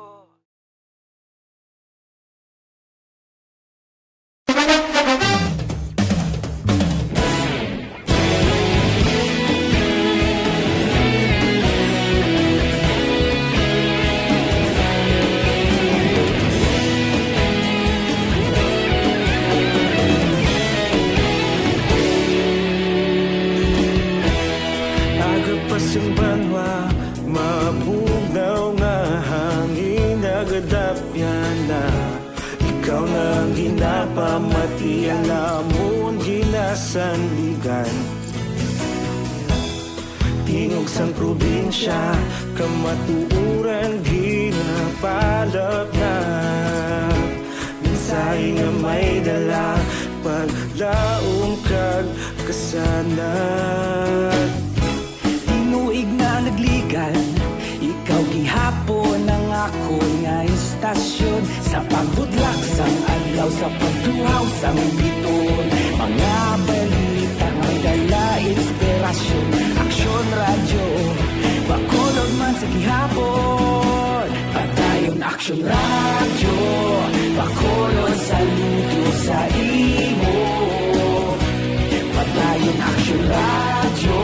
Aga pa sing banwa, mabugnaw nga hangin, nagadapyan na. Ikaw na ang ginapamati, ang amon ginasandigan. Tingog sang probinsya, kamatuoran ginapalapnap. Mensahe nga may dala, paglaom kag kasanag. Tinuig na nagligan, ikaw gihapon ang akon nga istasyon. Sa pagbudlak sang adlaw, sa pagtuhaw sang biton, mga balita may dala inspirasyon. Aksyon Radyo, Bacolod man sa gihapon. Padayon Aksyon Radyo, Bacolod, saludo sa imo. Padayon Aksyon Radyo,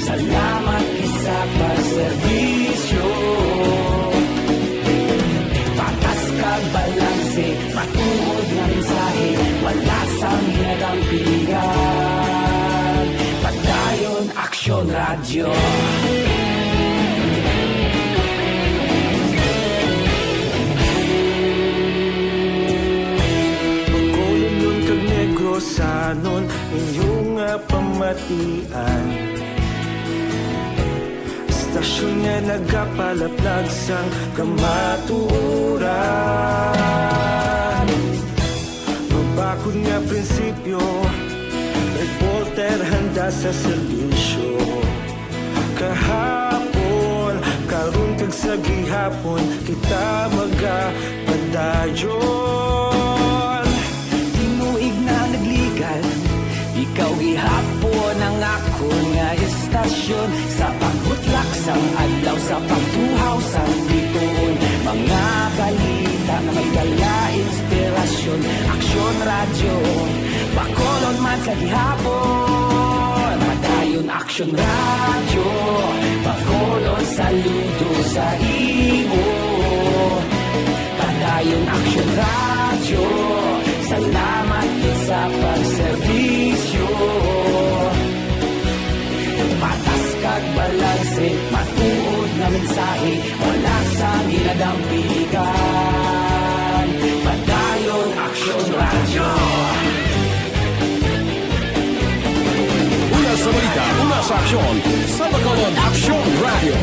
salamat gid sa pagserbisyo. Patas kag balanse, matuod nga mensahe, wala sang ginadampigan. Padayon Aksyon Radyo. Bacolodnon kag Negrosanon, inyo nga pamatian. Istasyon nga nagapalaplag sang kamatuoran. Mabakod nga prinsipyo, reporter handa sa serbisyo. Kahapon, karon kag sa gihapon, kita magapadayon. Tinuig na nagligan, ikaw gihapon ang akon nga istasyon. Sa pagbutlak sang adlaw, sa pagtuhaw sang biton, mga balita nga may dala inspirasyon. Aksyon Radyo, Bacolod man sa gihapon. Padayon Aksyon Radyo, Bacolod, saludo sa imo. Padayon Aksyon Radyo, salamat gid sa pagserbisyo. Patas kag balanse, matuod nga mensahe, wala sang ginadampigan. Padayon Aksyon Radyo. Una sa balita, una sa aksyon, sa Bacolod Aksyon Radyo.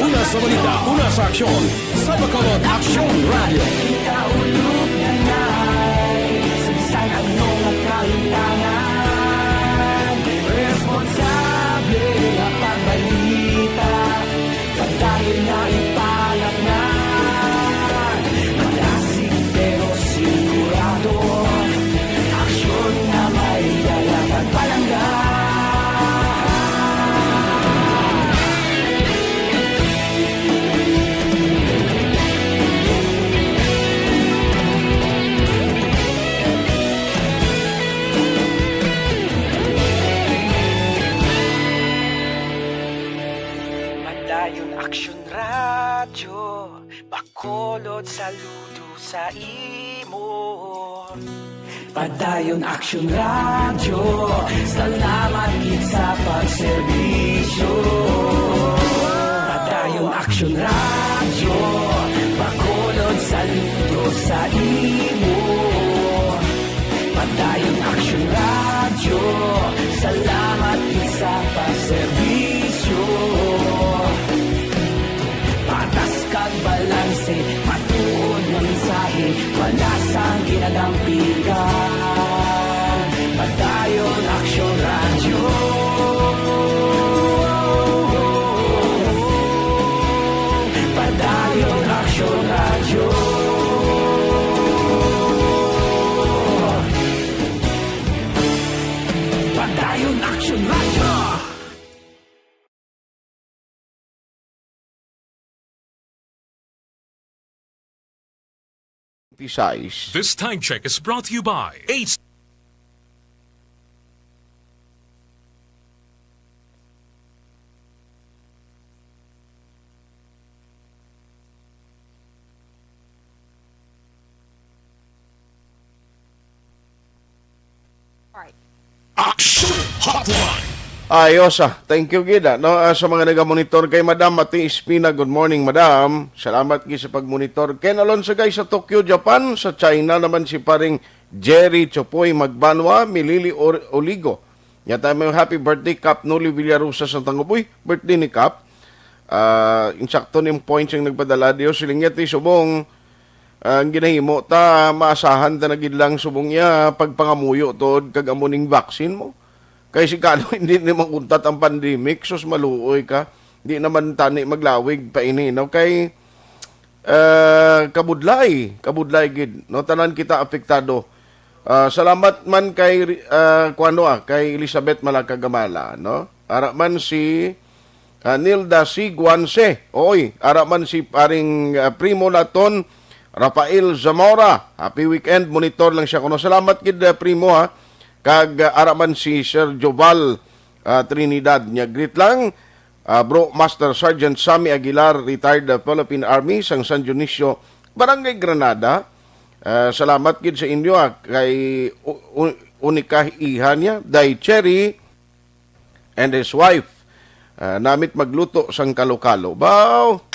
Una sa balita, una sa aksyon, sa Bacolod Aksyon Radyo. Kaulog na na'y sa bisan ano nga kahitangan, responsable nga pagbalita. Padayon nga ipalapngan, madasig pero Bacolod, saludo sa imo. Padayon Aksyon Radyo, salamat gid sa pagserbisyo. Padayon Aksyon Radyo, Bacolod, saludo sa imo. Padayon Aksyon Radyo, salamat gid sa pagserbisyo. Patas kag balanse, matuod nga mensahe, wala sang ginadampigan. Padayon Aksyon Radyo. Padayon Aksyon Radyo. Padayon Aksyon Radyo. Twenty-six. This time check is brought to you by Ace. Action Hotline. Ayos, ah. Thank you gid, ah, no? Ah, sa mga nagamonitor kay Madam Mati Espina, good morning, Madam. Salamat gid sa pagmonitor. Ken Alonso, guys, sa Tokyo, Japan. Sa China naman si paring Jerry Chopoy Magbanwa, Milili Or-, Oligo. Nya tayo may happy birthday, Kap Noli Villarosa sa Tanguboy. Birthday ni Kap. Ah, insakto ni yung points yung nagpadala, Dios. Siling niya, ti subong, ah, ang ginahimo ta, maasahan ta na gid lang subong niya, pagpangamuyo tod kag amo ning vaccine mo. Kay si kano hindi ni makuntat ang pandemic, sus, maluoy ka. Di naman tani maglawig pa ini, no? Kay, ah, kabudlay, kabudlay gid, no? Tanan kita apektado. Ah, salamat man kay, ah, kuwano, ah, kay Elizabeth Malacagamala, no? Ara man si, ah, Nilda C. Guanse. Oy, ara man si paring, ah, primo naton, Rafael Zamora. Happy weekend, monitor lang siya kuno. Salamat gid, ah, primo, ha. Kag, ah, ara man si Sir Joval, ah, Trinidad. Nya, greet lang, ah, Bro Master Sergeant Sammy Aguilar, retired, ah, Philippine Army, sang San Dionisio, Barangay Granada. Ah, salamat gid sa inyo, ah, kay u-, u-, unika iha niya, Day Cherry, and his wife. Ah, namit magluto sang kalo-kalo. Baw!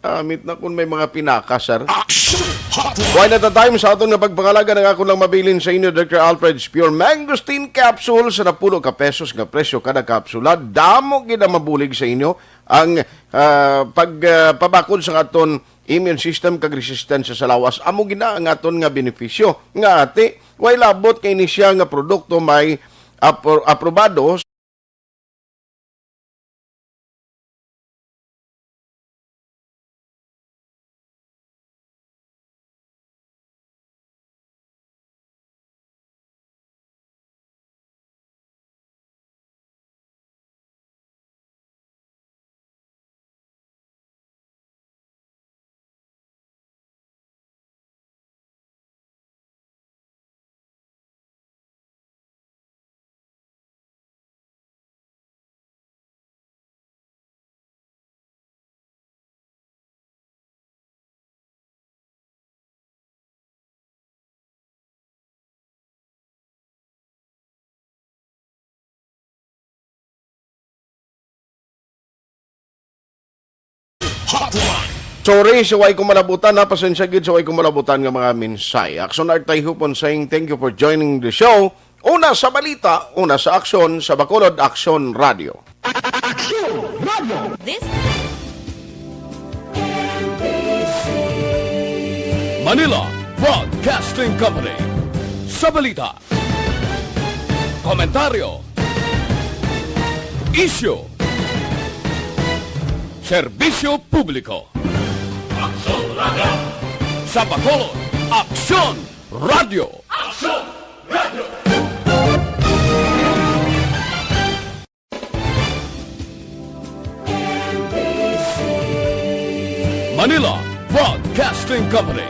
Namit na kun may mga pinaka, sir. Action Hotline. One at a time sa aton nga pagpangalaga ng akon lang mabilin sa inyo, Doctor Alfred's Pure Mangosteen Capsule sa napulo ka pesos nga presyo kada kapsula. Damo gid ang mabulig sa inyo ang, ah, pag, ah, pabakod sa aton immune system kag resistensya sa lawas. Amo gid na ang aton nga benepisyo. Nga ati, way labot kay ni siya nga produkto may apro-, aprobado. Hotline. Sorry, sa way ko malabutan, ha? Pasensya gid sa way ko malabutan nga mga mensahe. Action Art Tayhupon saying, "Thank you for joining the show." Una sa balita, una sa aksyon, sa Bacolod Aksyon Radio. Aksyon Radio. This Manila Broadcasting Company. Sa balita, komentaryo, isyu, serbisyo publiko. Aksyon Radio. Sa Bacolod, Aksyon Radio. Aksyon Radio. Manila Broadcasting Company.